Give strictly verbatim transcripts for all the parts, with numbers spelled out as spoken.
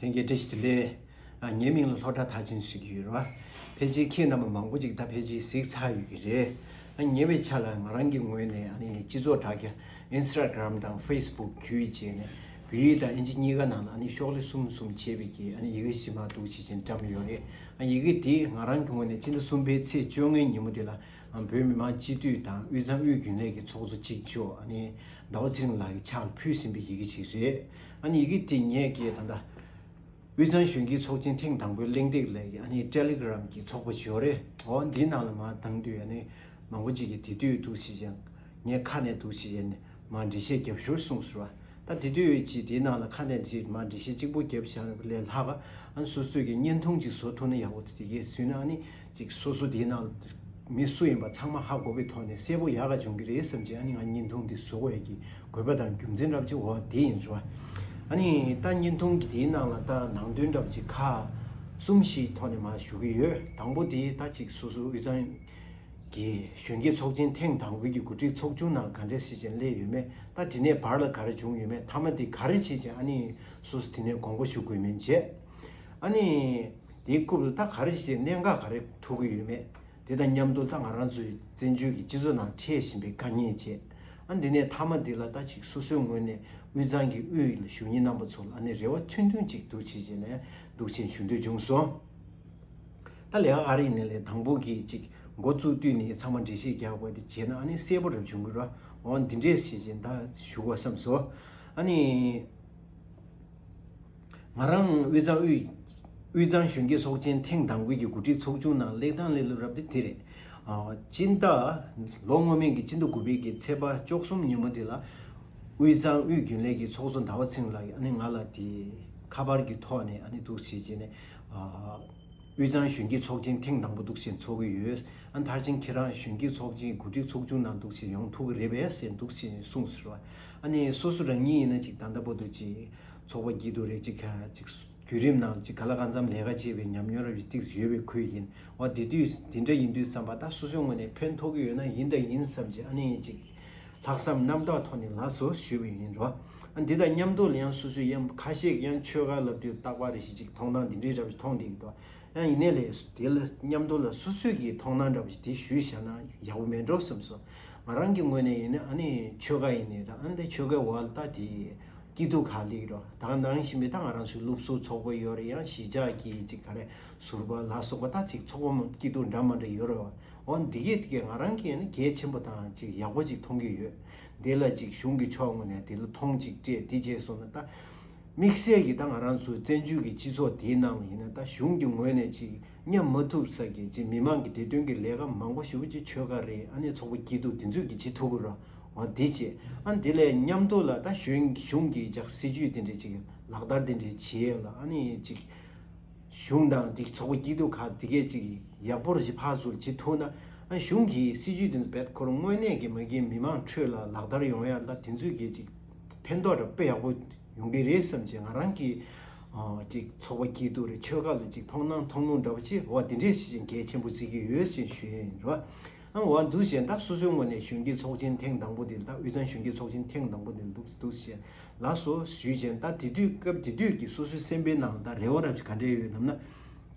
ལྷན་རྒྱས་བཀྲ་ཤིས་བདེ་ལེགས། ཨ། ངའི་མིང་ལ་ལྷོ་བྲག་མཐར་ཕྱིན་ཟེར་གྱི་ཡོད་རེད་བ། ཕལ་ཆེར་ཁྱེད་རྣམ་པ་མང་པོ་ཅིག་ད་ཕལ་ཆེར་གཟིགས་ཚར་ཡོད་ཀྱི་རེད། ཨ། ཉེ་བའི་ཆར་ལ་ང་རང་གི་ངོས་ནས་ཨ་ནི་སྤྱི་ཚོགས་དྲ་རྒྱ་Instagram་དང་Facebook་བརྒྱུད་བྱས་ནས་བོད་ཡིག་དང་ཨིན་ཇི་གཉིས་ཀ་ནང་ལ་ཨ་ནི་ཤོག་ལྷེ་གསུམ་གསུམ་བྱས་པའི་གི་ཨ་ནི་ཡི་གེ་ཞིག་མར་འདུག་བྱས་ཅིག་བཀྲམ་ཡོད་རེད། ཨ། ཡི་གེ་དེ་ང་རང་གི་ངོས་ནས་སྤྱི་ཟླ་གསུམ་པའི་ཚེས་བཅོ་ལྔའི་ཉིན་མོ་དེ་ལ་ཨ་བོད་མི་མང་སྤྱི་འཐུས་དང་དབུས་གཙང་དབུས་རྒྱུན་ལས་ཀྱི་ཚོགས་གཙོ་གཅིག་ལྕོགས་ཨ་ནི་ཟླ་བ་ཚེ་རིང་ལགས་ཀྱི་ཕྱག་ལ་ཕུལ་ཟིན་པའི་ཡི་གེ་ཅིག་རེད། ཨ་ནི་ཡི་གེ་དེ་ངས་ཀྱིས་ད་ལྟ་དབུས་གཙང་གཞོན་སྐྱེས་ཚོགས་ཆེན་ཐེངས་དང་པོའི་གླེང་སྟེགས་ལས་ཀྱི་ཨ་ནི་Telegram་གྱི་ཚོགས་པ་ཞིག་ཡོད་རེད། འོ་འདི་ནང་ལ་མར་བཏང་དུས་ཨ་ནི་མང་པོ་ཅིག་གིས་དེ་དུས་འདུག་བྱས་ཅིག་ངའི་ཁ་ནས་འདུག་བྱས་ནས་མར་འགྲེལ་བཤད་རྒྱབ་ཤོག་གསུངས་སོང་བ། ད་དེ་དུས་ཅིག་དེའི་ནང་ལ་ཁ་ནས་ཅིག་མར་འགྲེལ་བཤད་གཅིག་པོ་རྒྱབ་བཞག་ལས་ལྷག་ཨ་ནི་སོ་སོས་ཀྱི་བརྙན་ཐུང་ཅིག་བཟོ་ཐུབ་ན་ཡག་པོ་འདུག་དེ་གས་བཟོས་ན་ཨ་ནི་ཅིག་སོ་སོ་དེའི་ནང་ལ་མི་སུ་ཡིན་པ་ཚང་མ་ཧ་གོ་བའི་ཐོག་ནས་གསལ་པོ་ཡག་ག་བྱུང་གི་རེད་བསམ་བྱས་ཨ་ནི་ང་བརྙན་ཐུང་འདི་བཟོ་དགོས་ཡ་གི་དགོས་པ་དང་རྒྱུ་མཚན་འདྲ་པོ་ཅིག་འོ་དེ་ཡིན་རེད་བ། ཨ་ནི་ད་བརྙན་ཐུང་གི་དེའི་ནང་ལ་ད་ནང་དོན་འདྲ་པོ་ཅིག་ཁག་གསུམ་བཞིའི་ཐོག་ནས་མར་ཞུ་གི་ཡོད། དང་པོ་དེ་ད་ཅིག་སོ་སོ་དབུས་གཙང་གི་གཞོན་སྐྱེས་ཚོགས་ཆེན་ཐེངས་དང་པོའི་གི་གོ་སྒྲིག་ཚོགས་ཆུང་ནང་ག་འདྲས་བྱས་ཅིག་སླེབས་ཡོད་མེད། ད་དེ་ནས་བར་ལ་ག་རེ་བྱུང་ཡོད་མེད། མཐའ་མ་དེ་ག་རེ་བྱས་ཅིག་ཨ་ནི་སོ་སོ་དེ་ནས་དགོངས་པ་ཞུ་དགོས་མིན་བྱས། ཨ་ནི་དེའི་རྐུབ་ལ་ད་ག་རེ་བྱས་ཅིག་གནད་འགག་ག་རེ་ཐུག་གི་ཡོད་མེད། དེ་དང་མཉམ་དུ་ད་ང་རང་ཚོའི་བཙན་བྱོལ་གྱི་སྤྱི་ཚོགས་ནང་འཕྲད་བཞིན་པའི་དཀའ་ངལ་བཅས། ཨ་འདི་ནས་མཐའ་མ་འདི་ལ་ད་ཅིག་སོ་སོའི་ངོས་ནས་དབུས་གཙང་གི་དབུས་ལ་བཞུགས་མཁན་རྣམ་པ་ཚོ་ལ་ཨ་ནི་རེ་བ་ཐུང་ཐུང་ཅིག་འདུག་བྱས་བྱས་ནས་འདུག་བྱས་ཞུ་འདོད་བྱུང་སོང་། ད་ལས་ཀ་ག་རེ་ཡིན་ནའི་ལས་དང་པོ་གི་ཅིག་འགོ་བཙུགས་དུས་ནས་ཚང་མ་འགྲེལ་བཤད་རྒྱག་དགོས་དེ་བྱས་ན་ཨ་ནི་གསལ་པོ་རབ་བྱུང་གི་ར། འོ་འདི་འདྲས་བྱས་བྱས་ད་ཞུ་དགོས་བསམ་སོང་། ཨ་ནི། ང་རང་དབུས་གཙང་དབུས་དབུས་གཙང་གཞོན་སྐྱེས་ཚོགས་ཆེན་ཐེངས་དང་པོའི་གི་གོ་སྒྲིག་ཚོགས་ཆུང་ནང་སླེབས་སྟངས་སླེབས་ལ་རབ་དེ་དེ་རེད། ཨ་སྤྱི་ཟླ་ལོ་སྔོན་མའི་གི་སྤྱི་ཟླ་དགུ་པའི་གི་ཚེས་པ་བཅུ་གསུམ་ཉིན་མོ་དེ་ལ་དབུས་གཙང་དབུས་རྒྱུན་ལས་ཀྱི་ཚོགས་གཙོ་ཟླ་བ་ཚེ་རིང་ལགས་ཀྱིས་ཨ་ནི་ང་ལ་དེ་ཁ་པར་གྱི་ཐོག་ནས་ཨ་ནི་འདུག་བྱས་བྱས་ནས་ཨ། དབུས་གཙང་གཞོན་སྐྱེས་ཚོགས་ཆེན་ཐེངས་དང་པོ་འདུག་བྱས་ཚོགས་ཀྱི་ཡོད། ཨ་མཐར་ཕྱིན་ཁྱེད་རང་གཞོན་སྐྱེས་ཚོགས་ཆེན་གོ་སྒྲིག་ཚོགས་ཆུང་ནང་འདུག་བྱས་ཡོང་ཐུབ་ཀྱི་རེད་པས་ཟེར་འདུག་བྱས་གསུངས་ཟེར་བ། ཨ་ནི་སོ་སོ་རང་ཉིད་ཡིན་ན་ཅིག་ད་ལྟ་བར་དུ་ཅིག་ཚོགས་པ་སྐྱིད་སྡུག་རེད་ཅིག་ག་ཅིག་བརྒྱུད་རིམ་ནང་ཅིག་ག་ལ་གང་འཚམ་ལས་ཀ་བྱས་པའི་ཉམས་མྱོང་རབ་ཅིག་ཏིག་ཡོད་པའི་ཁུལ་ཡིན། འོ་དེ་དུས་དེ་འདྲ་ཡིན་དུས་ཙམ་པ་ད་སོ་སོའི་ངོས་ནས་ཕན་ཐོགས་ཀྱི་ཡོད་ན་ཡིན་དང་ཡིན་བསམ་བྱས་ཨ་ནི་ཅིག་ལྷག་བསམ་རྣམ་དག་ཐོག་ནས་ལགས་སོ་ཞུས་པ་ཡིན་རོ། ཨ་འདི་དང་མཉམ་དུ་ལ་ཡང་སོ་སོའི་ཡང་ཁ་ཤས་ཡང་ཆོལ་ཁ་ལབ་དུས་རྟག་པར་རེ་ཞིག་ཅིག་མཐོང་སྣང་འདི་འདྲའི་འདྲ་བ་ཞིག་མཐོང་བསྡད་ཀྱི་འདུག་ཡང་ཡིན་ནའི་ལས་དེ་ལ་མཉམ་དུ་ལ་སོ་སོའི་གི་མཐོང་སྣང་འདྲ་བ་ཞིག་དེ་ཞུས་བཞག་ན་ཡག་པོ་མེད་འགྲོ་བསམ་སོང་། ང་རང་གི་ངོས་ནས་ཡིན་ན་ཨ་ནི་ཆོལ་ཁ་ཡིན་ནའི་ར་ཨ་འདི་ཆོལ་ཁའི་འོག་ལ་ད་དེ་སྐྱིད་སྡུག་ག་ལེགས་རོ་ད་ནང་བཞིན་པའི་ད་ང་རང་ཚོའི་སློབ་ཟུར་ཚོགས་པ་ཡོད་རེད། ཡང་གཞིས་ཆགས་ཀྱི་ཅིག་ག་རེ་ཟུར་པ་ལ་སོགས་པ་ད་ཅིག་ཚོགས་པ་མ་སྐྱིད་སྡུག་འདྲ་མ་འདྲ་ཡོད་རེད་བ། འོ་འདི་གས་དེ་གས་ང་རང་གིས་ནི་གལ་ཆེན་པོ་དང་ཅིག་ཡག་པོ་ཅིག་མཐོང་གི་ཡོད། འདི་ལ་ཅིག་གཞུང་གི་ཕྱོགས་ངོས་ནས་དེ་ལ་མཐོང་ཅིག་སྤྲད་དེ་བྱས་སོང་ན་ད། དམིགས་བསལ་གྱི་ད་ང་རང་ཚོའི་བཙན་བྱོལ་གྱི་སྤྱི་ཚོགས་དེའི་ནང་ལ་ཡིན་ན་ད་གཞུང་གི་ངོས་ནས་ཅིག་མཉམ་མ་ཐུབ་ས་གི་ཅིག་མི་མང་གི་བདེ་དོན་གྱི་ལས་ཀ་མང་པོ་ཞེ་པོ་ཅིག་ཆོལ་ཁ་རེད་ཨ་ནི་ཚོགས་པ་སྐྱིད་སྡུག་དེ་ཚོས་ཀྱི་བྱེད་ཐུབ་ཀྱི་རེད། འོ་དེ་བྱས་ཨ་འདི་ལས་མཉམ་དུ་ལ་ད་གཞུང་གཞུང་གི་ཅིག་སྲིད་ཇུས་དེ་འདྲས་ཅིག་ལག་བསྟར་དེ་འདྲས་བྱེད་ཡས་ལ་ཨ་ནི་ཅིག་གཞུང་དང་དེ་ཚོགས་པ་སྐྱིད་སྡུག་ཁག་དེ་གས་ཅིག་ཡག་པོ་རེ་ཞིག་ཕར་ཚུར་བྱེད་ཐུབ་ན་ཨ་གཞུང་གི་སྲིད་ཇུས་དེ་ཚོ་རྦད་ཁོ་རང་དངོས་གནས་ཀྱི་མ་གི་མི་མང་ཁྲོད་ལ་ལག་བསྟར་ཡོང་ཡ་ལ་དེ་ཚོས་ཀྱི་ཅིག་ཕན་ཐོགས་ར་དཔེ་ཡག་པོ་ཡོང་གི་རེད་བསམ་བྱས་ང་རང་གི་ཨ་ཅིག་ཚོགས་པ་སྐྱིད་སྡུག་རེད་ཆོལ་ཁ་ལ་ཅིག་མཐོང་སྣང་མཐོང་ལུགས་འདྲ་པོ་ཅིག་འོ་དེ་འདྲས་ཞིག་ཅིག་གལ་ཆེན་པོ་བརྩི་གི་ཡོད་ཅེས་ཞུ་ཡ་ཡིན་རོ། ཨ་འོ་འདུག་བྱས་ད་སོ་སོའི་ངོས་ནས་གཞོན་སྐྱེས་ཚོགས་ཆེན་ཐེངས་དང་པོ་དེ་ལ་ད་དབུས་གཙང་གཞོན་སྐྱེས་ཚོགས་ཆེན་ཐེངས་དང་པོ་དེ་ལ་འདུག་འདུག་བྱས། ལགས་སོ་ཞུས་བྱས་ད་དེ་དུས་སྐབས་དེ་དུས་ཀྱི་སོ་སོའི་སེམས་པའི་ནང་ད་རེ་བ་རབ་ཅིག་ག་འདྲས་ཡོད་ལབ་ན།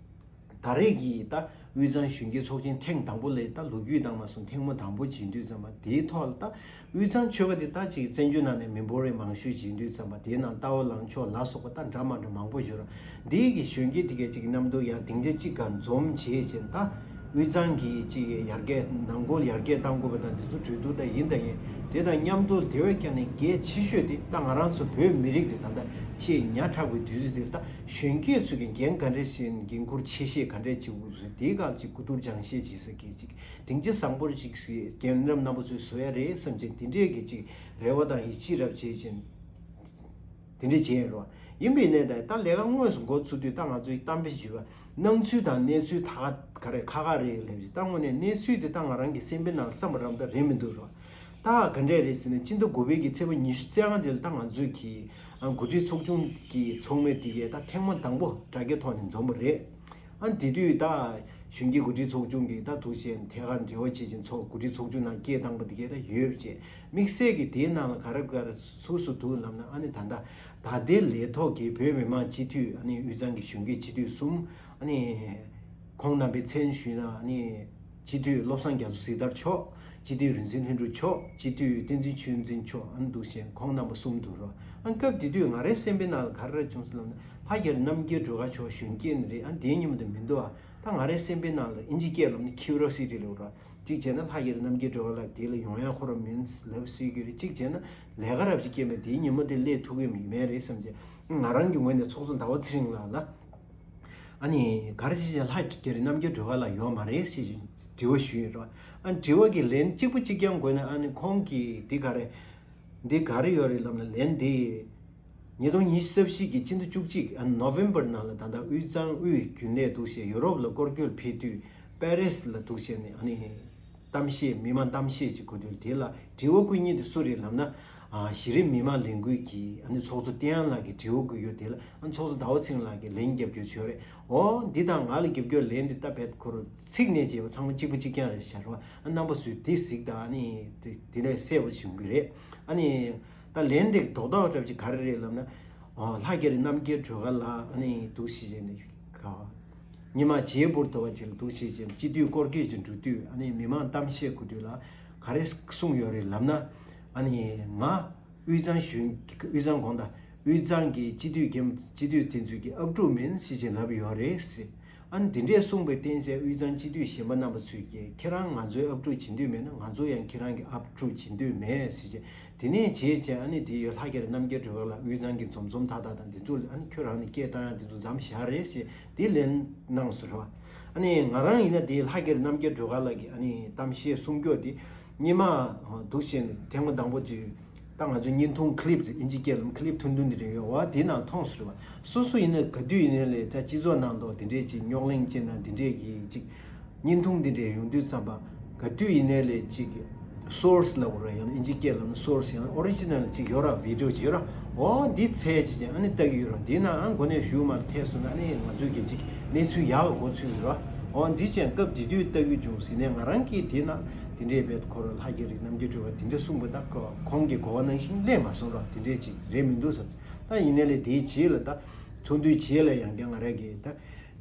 ད་རེས་ཀྱི་ད་དབུས་གཙང་གཞོན་སྐྱེས་ཚོགས་ཆེན་ཐེངས་དང་པོ་ལས་ད་ལོ་རྒྱུས་དང་མ་སོང་ཐེངས་མ་དང་པོ་བྱེད་དུས་ཙམ་པ་དེའི་ཐོག་ལ་ད་དབུས་གཙང་ཆོལ་ཁ་དེ་ད་ཅིག་བཙན་བྱོལ་ནང་ནས་མི་འབོར་བའི་མང་ཤོས་བྱེད་དུས་ཙམ་པ་དེའི་ནང་རྟ་བ་ལངས་ཕྱོགས་ལ་སོགས་པ་ད་འདྲ་མ་འདྲ་མང་པོ་ཡོད་ར། འདིའི་གི་གཞོན་སྐྱེས་དེ་གས་ཅིག་མཉམ་དུ་ཡར་སྡིངས་ཆ་གཅིག་ག་འཛོམས་བྱས་བྱས་ད། དབུས་གཙང་གི་ཅིག་ཡར་རྒྱས་ནང་ཁུལ་ཡར་རྒྱས་གཏང་དགོས་པ་དང་དེ་ཚོ་གྲོས་བསྡུར་དང་ཡིན་དང་ཡིན་དེ་དང་མཉམ་དུ་དེ་བས་ཀྱང་ནི་གལ་ཆེ་ཤོས་དེ་ད་ང་རང་ཚོ་བོད་མི་རིགས་དེ་ད་ལྟ་ཆེས་ཉག་ཕྲ་བའི་དུས་ཚོད་དེར་ད་གཞོན་སྐྱེས་ཚོ་གི་འགན་ག་འདྲས་བཞེས་འགན་འཁུར་ཆེ་ཤོས་ག་འདྲས་བྱེད་དགོས་ཟེར་དེའི་སྐབས་ཅིག་གོ་བསྡུར་སྦྱང་བཤད་བྱེད་ས་གི་ཅིག་སྡིངས་ཆ་བཟང་པོར་ཅིག་རྒན་རབས་རྣམ་པ་ཚོས་བཟོ་ཡ་རེད་བསམ་བྱས་དེ་འདྲས་ཀྱི་ཅིག་རེ་བ་དང་ཡིད་ཆེས་རབ་བྱེད་ཅིང་། དེ་འདྲ་བྱས་རོ། ཡིན་པའི་གནས་དང་ད་ལས་ཀ་དངོས་སུ་འགོ་ཚུགས་དུས་ད་ང་ཚོའི་གཏམ་དཔེ་ཞུས་པ་སྣང་ཚུལ་དང་གནས་ཚུལ་ད་ག་རེ་ཁ་ཁ་རེད་ལབ་ཞིག་ད་དངོས་གནས་གནས་ཚུལ་དེ་ད་ང་རང་གི་སེམས་པའི་ནང་བསམ་པ་རང་ད་རེད་མི་འདུག་རོ། ད་ག་འདྲས་རེད་ཟེར་ན་སྤྱི་ཟླ་དགུ་པའི་གི་ཚེས་པ་ཉི་ཤུ་རྩ་ལྔ་དེ་ལ་ད་ང་ཚོའི་གི་ཨ་གོ་སྒྲིག་ཚོགས་ཆུང་གི་ཚོགས་མི་དེ་གས་ད་ཐེངས་མ་དང་པོ་དྲ་རྒྱ་ཐོག་ནས་འཛོམས་པ་རེད། ཨ་དེ་དུས་ད་ གཞོན་སྐྱེས་འགོ་ཁྲིད་ཚོགས་ཆུང་གིས་ད་འདུག་བྱས་ཐད་ཀར་འབྲེལ་བ་བྱེད་ཅིང་ཚོགས་འགོ་ཁྲིད་ཚོགས་ཆུང་ནང་སྐད་བཏང་པ་དེ་གས་ད་ཡོད་པ་བྱས། དམིགས་བསལ་གྱི་དེའི་ནང་ལ་ག་རེ་ག་རེ་ཚུགས་སུ་འདུག་ལབ་ན། ཨ་ནི་ད་ལྟ་ད་ལྟའི་ལས་ཐོག་གི་བོད་མི་མང་སྤྱི་འཐུས། ཨ་ནི་དབུས་གཙང་གི་གཞོན་སྐྱེས་སྤྱི་འཐུས་གསུམ། ཨ་ནི་ཁོང་རྣམ་པའི་མཚན་ཞུས་ན། ཨ་ནི་སྤྱི་འཐུས་བློ་བཟང་རྒྱ་མཚོ་གཟིགས་དར་མཆོག་སྤྱི་འཐུས་རིག་འཛིན་ལྷུན་གྲུབ་མཆོག་སྤྱི་འཐུས་བསྟན་འཛིན་ཆོས་འཛིན་མཆོག་ཨ་ནི་འདུག་བྱས་ཁོང་རྣམ་པ་གསུམ་འདུག་རོ། ཨ་ནི་སྐབས་དེ་དུས་ང་རའི་སེམས་པའི་ནང་ལ་ག་རེ་བྱུང་སོང་ལབ་ན། ལྷ་རྒྱ་རི་རྣམ་རྒྱལ་སྒྲོལ་དཀར་མཆོག་གཞོན་སྐྱེས་ནི་རེད། ཨ་ནི་དེའི་ཉིན་མོ་དེ་མི་འདུག་ཨ། ད་ང་རའི་སེམས་པའི་ནང་ལ་ཨིན་ཇི་སྐད་ལབ་ན་ཁིའུ་རོ་སི་ཊི་ལབ་ར། གཅིག་བྱས་ན་ལྷ་རྒྱ་རི་རྣམ་རྒྱལ་སྒྲོལ་དཀར་ལགས་དེ་ལ་ཡོང་ཡ་ཁོ་རང་མིན་ལབ་སྲིད་ཀྱི་རེད། གཅིག་བྱས་ན་ལས་ཀ་རབ་ཅིག་སྐྱེས་མེད་དེའི་ཉིན་མོ་དེ་སླེབས་ཐུབ་ཀྱི་མེད་རེད་བསམ་བྱས། ང་རང་གི་ངོས་ནས་ཚོགས་གཙོ་ཟླ་བ་ཚེ་རིང་ལགས་ལ། ཨ་ནི་ག་རེ་བྱས་ཀྱང་ལྷ་རྒྱ་རི་རྣམ་རྒྱལ་སྒྲོལ་དཀར་ལགས་ཡོད་མ་རེད་ཟེར་ཞིང་དྲི་བ་ཞུས་ཡོད་རེད། ཨ་ནི་དྲི་བ་གི་ལན་གཅིག་པུ་གཅིག་རྐྱང་དགོས་ན། ཨ་ནི་ཁོང་གིས་འདི་ག་རེ་འདི་ག་རེ་ཡོད་རེད་ལབ་ན། ལན་འདི་ཉིས་སྟོང་ཉི་ཤུ་རྩ་བཞི་གི་སྤྱི་ཟླ་བཅུ་གཅིག་ཨ་ནི་ནོ་ཝེམ་བར་ནང་ལ་ད་ལྟ་དབུས་གཙང་དབུས་རྒྱུན་ལས་འདུག་བྱས་ཡུ་རོབ་ལ་སྐོར་སྐྱོད་ཕེབས་དུས་པེ་རིས་ལ་འདུག་བྱས་ནས། ཨ་ནི་གཏམ་བཤད་མི་མང་གཏམ་བཤད་ཅིག་གོ་དུས་དེ་ལ་དྲི་བ་བཀོད་མཁན་དེ་སུ་རེད་ལབ་ན། ཨ་གཞི་རིམ་མི་མང་ལས་འགུལ་གྱི་ཨ་ནི་ཚོགས་གཙོ་བསྟན་དབྱངས་ལགས་ཀྱིས་དྲི་བ་བཀོད་ཡོད། དེ་ལ་ཨ་ནི་ཚོགས་གཙོ་ཟླ་བ་ཚེ་རིང་ལགས་ཀྱིས་ལན་རྒྱབ་སྐྱོར་བྱས་རེད། འོ་འདི་དང་ང་ལ་རྒྱབ་སྐྱོར་ལན་འདི་ད་བེད་ཁོ་རང་ཚིག་ནས་བྱས་པ་ཚང་མ་གཅིག་པ་གཅིག་རྐྱང་རེད་ཤག་རོ། ཨ་རྣམ་པ་ཚོས་འདི་གཟིགས་དང་། ཨ་ནི་དེ་དེ་ལས་གསལ་པོ་བྱུང་གི་རེད། ཨ་ནི་ད་ལན་དེ་རྡོག་རྡོག་འདྲ་ཅིག་ག་རེ་རེད་ལབ་ན། ཨོ་ལྷ་རྒྱ་རི་རྣམ་རྒྱལ་སྒྲོལ་དཀར་ལགས་ཨ་ནི་འདུག་བྱས་ནས་ག་ཉི་མ་བྱེད་པོར་དོ་བ་ཅིག་འདུག་བྱས་ཅིང་སྤྱི་འཐུས་སྐོར་སྐྱོད་ཅིག་འགྲོ་དུས། ཨ་ནི་མི་མང་གཏམ་བཤད་གོ་དུས་ལ་ག་རེ་གསུངས་ཡོད་རེད་ལབ་ན། ཨ་ནི་ང་དབུས་གཙང་གཞོན་དབུས་གཙང་དགོངས་དག་དབུས་གཙང་གི་སྤྱི་འཐུས་འགན་སྤྱི་འཐུས་དེ་ཚོས་ཀྱི་ཨབ་ཕྲུག་མིན་ཟེར་ཅིག་ལབ་ཡོད་རེད་ཟེར། ཨ་ནི་འདི་འདྲས་གསུངས་པའི་རྟེན་གཞིར་དབུས་གཙང་སྤྱི་འཐུས་གཞན་པ་རྣམ་པ་ཚོས་ཀྱིས་ཁྱེད་རང་ང་ཚོའི་ཨབ་ཕྲུག་བྱེད་འདོད་མེད་ན། ང་ཚོ་ཡང་ཁྱེད་རང་གི་ཨབ་ཕྲུག་བྱེད་འདོད་མེད་ཟེར་བྱས། དེ་ནས་བྱས་བྱས་ཨ་ནི་དེ་ཡོད་ལྷ་རྒྱ་རི་རྣམ་རྒྱལ་སྒྲོལ་དཀར་ལགས་དབུས་གཙང་གི་འཛོམས་འཛོམས་ཐག་ཐག་དང་དེ་ཚོ་ལ། ཨ་ནི་ཁྱོད་རང་ནས་སྐད་བཏང་ཡག་དེ་ཚོ་མཚམས་བཞག་རེད་ཟེར་དེ་ལན་གནང་སོང་རེད་བ། ཨ་ནི་ང་རང་ཡིན་ན་དེ་ལྷ་རྒྱ་རི་རྣམ་རྒྱལ་སྒྲོལ་དཀར་ལགས་ཀྱི་ཨ་ནི་གཏམ་བཤད་གསུང་སྐྱོར་དེ་སྔོན་མ་འདུག་བྱས་ནས་ཐེངས་མ་དང་པོ་དེ། ད་ང་ཚོའི་བརྙན་ཐུང་clip དེ་ཨིན་ཇི་སྐད་ལ་clip ཐུང་ཐུང་དེ་རེད་ཡོད་བ། དེ་ནང་མཐོང་སོང་རེད་བ། སོ་སོ་ཡིན་ན་ག་དུས་ཡིན་ནའི་ལས་ད་སྤྱི་ཚོགས་ནང་དུ་དེ་འདྲས་ཅིག་རྙོག་གླེང་ཅིག་དང་དེ་འདྲས་ཀྱི་ཅིག་བརྙན་ཐུང་དེ་འདྲས་ཡོང་དུས་ཙམ་པ། ག་དུས་ཡིན་ནའི་ལས་ཅིག་source ལབ་དགོས་རེད། ཡང་ན་ཨིན་ཇི་སྐད་ལབ་ན་source། ཡང་ན་original ཅིག་ཡོད་ར། video ཅིག་ཡོད་ར། འོ་འདི་འཚོལ་བྱས་ཅིག་ཨ་ནི་ལྟ་གི་ཡོད་ར། འདི་ནང་ཨ་མགོ་ནས་གཞུག་མར་ཐད་སོང་ན་ཨ་ནི་ང་ཚོས་ཀྱི་ཅིག་གནས་ཚུལ་ཡག་ག་གོ་ཚུལ་ཡོད་ར། འོ་འདི་ཅན་སྐབས་དེ་དུས་ལྟ་གི་བྱུང་ཟིན་ནས་ང་རང་གིས་དེ་ན་དེ་འདྲས་བེད་ཁོ་རང་ལྷ་རྒྱ་རི་རྣམ་རྒྱལ་སྒྲོལ་དཀར་དེ་འདྲས་གསུངས་པ་ད་ཁོང་གི་གོ་བ་ནང་བཞིན་སླེབས་མ་སོང་ར། དེ་འདྲས་ཅིག་རེད་མི་འདུག་བསམ། ད་ཡིན་ནའི་ལས་དེའི་རྗེས་ལ་ད་ཚོགས་འདུའི་རྗེས་ལ་ཡང་བསྐྱར་ང་རང་གིས་ད་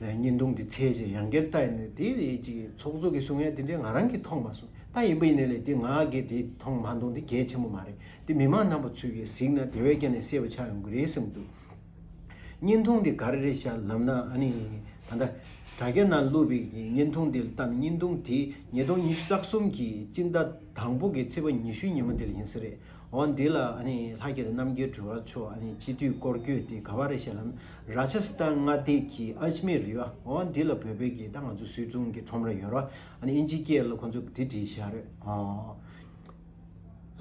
བརྙན་ཐུང་འདི་འཚོལ་བྱས་ཡང་བསྐྱར་ལྟ་ཡིན་ནས་དེ་ཅིག་ཚོགས་གཙོ་གིས་གསུང་ཡ་དེ་འདྲས་ང་རང་གིས་མཐོང་མ་སོང་། ད་ཡིན་པ་ཡིན་ནའི་ལས་དེ་ང་གིས་དེ་མཐོང་མ་མཐོང་དེ་གལ་ཆེན་པོ་མ་རེད། དེ་མི་མང་རྣམ་པ་ཚོས་ཀྱིས་གཟིགས་ན་དེ་བས་ཀྱང་ནས་གསལ་པོ་ཆགས་ཡོང་གི་རེད་བསམ་གྱི་འདུག། བརྙན་ཐུང་འདི་ག་རེ་རེད་ཤག་ལབ་ན། ཨ་ནི་ད་ལྟ་དྲ་རྒྱ་ནང་བླུགས་པའི་བརྙན་ཐུང་འདི་ལ་ལྟ་ན། བརྙན་ཐུང་འདི་ཉིས་སྟོང་ཉི་ཤུ་རྩ་གསུམ་གྱི་སྤྱི་ཟླ་དང་པོ་གི་ཚེས་པ་ཉི་ཤུ་ཉིན་མོ་འདི་ལ་ཡིན་ས་རེད། འོ་འདི་ལ་ཨ་ནི་ལྷ་རྒྱ་རི་རྣམ་རྒྱལ་སྒྲོལ་དཀར་མཆོག་ཨ་ནི་སྤྱི་འཐུས་སྐོར་སྐྱོད་དེ་ག་པར་རེད་ཤག་ལབ་ན། ར་ཇ་སི་ཐན་མངའ་སྡེ་གི་ཨཇ་མེར་ཡོད། འོ་འདི་ལ་བོད་པའི་གི་ད་ང་ཚོ་སུད་ཚོང་གི་ཁྲོམ་ར་ཡོད་ར། ཨ་ནི་ཨིན་ཇི་སྐད་ལ་ཁོ་ཚོ་འདི་བྲིས་བཞག་རེད། ཨོ།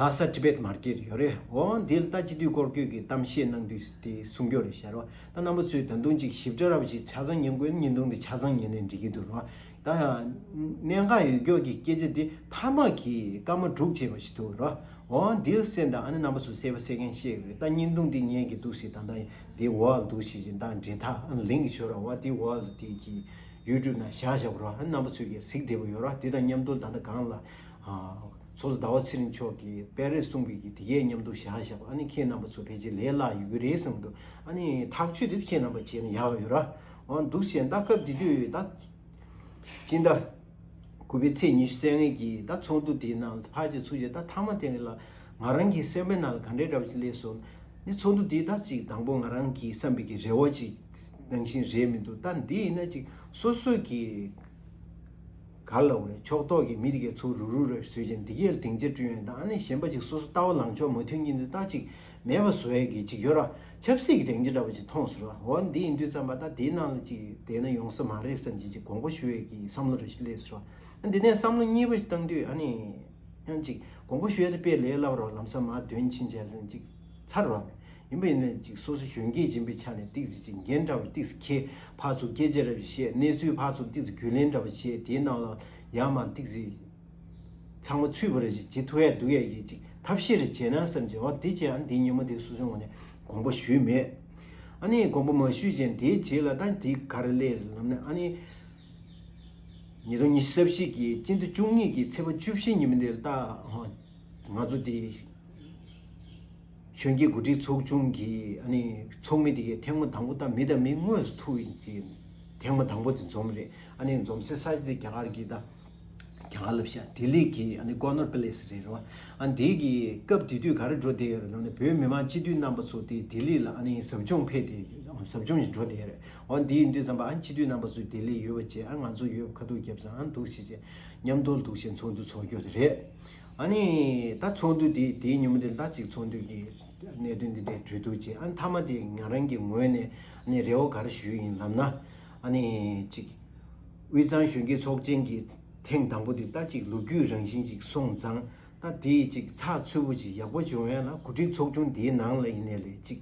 ལྷ་ས་Tibet Market ཡོད་རེད། འོ་འདིར་ད་སྤྱི་འཐུས་སྐོར་སྐྱོད་ཀྱི་གཏམ་བཤད་གནང་དུས་དེ་གསུང་སྐྱོར་རེད་ཤག་རོ། ད་རྣམ་པ་ཚོས་ད་དུང་ཅིག་ཞིབ་ཕྲ་ར་བ་ཞིག་ཆ་ཚང་ཉན་དགོས་ན་བརྙན་ཐུང་འདི་ཆ་ཚང་ཉན་ནས་འགྲིག་གི་འདུག་རོ། ད་གནད་འགག་ཡོད་སྐྱོར་གྱི་སྐད་ཆ་འདི་མཐའ་མ་གི་སྐར་མ་དྲུག་བྱས་པ་ཞིག་འདུག་རོ། འོ་འདིར་གསན་དང་། ཨ་ནི་རྣམ་པ་ཚོ་གསལ་པོ་གསལ་མཁན་བཤད་ཀྱི་རེད། ད་བརྙན་ཐུང་འདི་ཉན་གྱི་འདུག་ཟེར། ད་ད་འདི་འོག་ལ་འདུག་ཟེར་གྱི་ད་འབྲེལ་ཐག་ཨ་ནི་ལིང་གི་ཤོར་ར་བ། འདི་འོག་ལ་འདི་གི་YouTube ནང་བཞག་བཞག་རོ། ཨ་ནི་རྣམ་པ་ཚོས་ཀྱི་གཟིགས་བདེ་པོ་ཡོད་རོ། འདི་དང་མཉམ་དུ་ད་ལྟ་གང་ལ། ཚོགས་གཙོ་ཟླ་བ་ཚེ་རིང་མཆོག་གིས་པེ་རེས་གསུངས་པའི་གི་དེ་གའི་མཉམ་དུ་བཞག་བཞག་ཨ་ནི་ཁྱེད་རྣམ་པ་ཚོ་ཕལ་ཆེར་ལས་སླ་ཡོད་ཀྱི་རེད་བསམ་འདུག་ཨ་ནི་ཐག་གཅོད་དེ་ཁྱེད་རྣམ་པ་བྱས་ན་ཡག་ཡོད་ར། འོ་འདུག་བྱས་ད་སྐབས་དེ་དུས་ད་སྤྱི་ཟླ་དགུ་པའི་ཚེས་ཉི་ཤུ་རྩ་ལྔ་གི་ད་ཚོགས་འདུ་དེའི་ནང་ལ་ཕར་ཅིག་ཚུར་ཅིག་ད་མཐའ་མ་དེ་ལ་ང་རང་གི་སེམས་པའི་ནང་ལ་ག་འདྲའི་འདྲ་བ་ཞིག་སླེབས་སོང་། ནི་ཚོགས་འདུ་དེ་ད་ཅིག་དང་པོ་ང་རང་གི་བསམ་པའི་གི་རེ་བ་ཅིག་ནང་བཞིན་རེད་མི་འདུག་ད་འདི་ཡིན་ན་ཅིག་སོ་སོ་གི་ག་ལབ་རེད། ཕྱོགས་གཏོགས་ཀྱི་མི་དེ་གས་ཚུར་རུག་རུག་རེ་བཟོས་ཀྱང་འདི་གས་ལ་སྡིངས་ཆ་བསྐྲུན་ཡོད། ད་ཨ་ནི་གཞན་པ་ཅིག་སོ་སོ་ལྟ་བ་ལངས་ཕྱོགས་མ་མཐུན་གྱི་འདི་ད་ཅིག་མེད་པ་བཟོ་ཡས་ཀྱི་ཅིག་ཡོད་ར། ཆབ་སྲིད་ཀྱི་སྡིངས་ཆ་འདྲ་བོ་ཅིག་མཐོང་སོང་ར། འོ་འདི་ཡིན་དུས་ཙམ་པ་ད་དེའི་ནང་ལ་ཅིག་བསྡད་ན་ཡོང་ས་མ་རེད་བསམ་གྱི་ཅིག་དགོངས་པ་ཞུ་ཡས་ཀྱི་བསམ་བློ་རེ་ཞིག་སླེབས་སོང་ར། འདི་ནས་བསམ་བློ་གཉིས་པ་ཞིག་བཏང་དུས་ཨ་ནི་ཡང་ཅིག་དགོངས་པ་ཞུ་ཡས་དེ་དཔེ་ལས་སླ་བོ་ར། ལམ་སང་མར་དོན་ཕྱིན་བྱས་ཙང་ཅིག་ཚར་བ་མེད། ཡིན་པ་ཡིན་ན་ཅིག་སོ་སོ་གཞོན་སྐྱེས་ཡིན་པའི་ཆ་ནས་ཏིག་ཙི་ཅིག་འགན་འདྲ་བོ་ཏིག་ཙི་འཁྱེར། ཕར་ཚུར་སྐད་ཆ་འདྲ་བོ་བཤད། གནས་ཚུལ་ཕར་ཚུར་ཏིག་ཙི་རྒྱུས་ལོན་འདྲ་བོ་བྱས། དེའི་ནང་ལ་ཡར་མར་ཏིག་ཙི་ཚང་མ་ཚུད་པ་རེ་ཅིག་བྱེད་ཐུབ་ཡ་འདུག་ཡ་གི་ཅིག་ཐབས་ཤེས་རེ་བྱས་ན་བསམ་བྱས། འོ་དེ་བྱས་ཨ་ནི་དེ་ཉིན་མོ་དེ་སོ་སོའི་ངོས་ནས་དགོངས་པ་ཞུས་མེད། ཨ་ནི་དགོངས་པ་མ་ཞུས་ཅན་དེའི་རྗེས་ལ་ད་དེ་ག་རེ་སླེབས་རེད་ལབ་ན། ཨ་ནི་ ཉིས་སྟོང་ཉི་ཤུ་རྩ་བཞི་གི་སྤྱི་ཟླ་བཅུ་གཉིས་ཀྱི་ཚེས་པ་བཅུ་བཞི་ཉིན་མོ་དེ་ལ་ད་ང་ཚོ་དེ་གཞོན་སྐྱེས་འགོ་ཁྲིད་ཚོགས་ཆུང་གི་ཨ་ནི་ཚོགས་མི་དེ་གའི་ཐེངས་མ་དང་པོ་ད་མི་དང་མི་དངོས་སུ་ཐུག་ཡིན་གྱི་ཐེངས་མ་དང་པོ་དེ་འཛོམས་རེད། ཨ་ནི་འཛོམས་སའི་ས་ཆ་དེ་རྒྱ་གར་གྱི་ད་རྒྱ་གར་ལབ་ཤག་ལྡི་ལི་གི་ཨ་ནི་ཀོ་ནོར་པེ་ལེ་སི་རེད་རོ། ཨ་འདི་གི་སྐབས་དེ་དུས་ག་རེ་འགྲོ་བསྡད་ཡོད་རེད་ལབ་ན། བོད་མི་མང་སྤྱི་འཐུས་རྣམ་པ་ཚོ་དེ་ལྡི་ལི་ལ་ཨ་ནི་ཟབ་སྦྱོང་ཕེབས་ཏེ་ཟབ་སྦྱོང་ཞིག་འགྲོ་བསྡད་ཡོད་རེད། འོ་འདི་ཡིན་དུས་ཙམ་པ་ཨ་སྤྱི་འཐུས་རྣམ་པ་ཚོ་ལྡི་ལི་ཡོད་པ་བྱས། ཨ་ང་ཚོ་ཡོད་ཁ་ཐུག་རྒྱབ་ཙང་ཨ་འདུག་ཞེས་བྱས་མཉམ་དུ་འདུག་ཞེས་ཚོགས་འདུ་ཚོགས་རྒྱུ་དེ་རེད། ཨ་ནི་ད་ཚོགས་འདུ་དེ་དེའི་ཉིན་མོ་དེ་ལ་ད་ཅིག་ཚོགས་འདུ་གི་གནད་དོན་འདི་འདྲའི་གྲོས་བསྡུར་བྱས། ཨ་མཐའ་མ་དེ་ང་རང་གི་ངོས་ནས་ཨ་ནི་རེ་བ་ག་རེ་ཞུས་ཡིན་ལབ་ན། ཨ་ནི་ཅིག་དབུས་གཙང་གཞོན་སྐྱེས་ཚོགས་ཆེན་གྱི་ཐེངས་དང་པོ་དེ་ད་ཅིག་ལོ་རྒྱུས་རང་བཞིན་ཅིག་སོང་ཙང་། ད་དེ་ཅིག་ཚགས་ཚུད་པོ་ཅིག་ཡག་པོ་བྱུང་ཡ་ལ་འགོ་ཁྲིད་ཚོགས་ཆུང་དེའི་ནང་ལ་ཡིན་ནའི་ལས་ཅིག་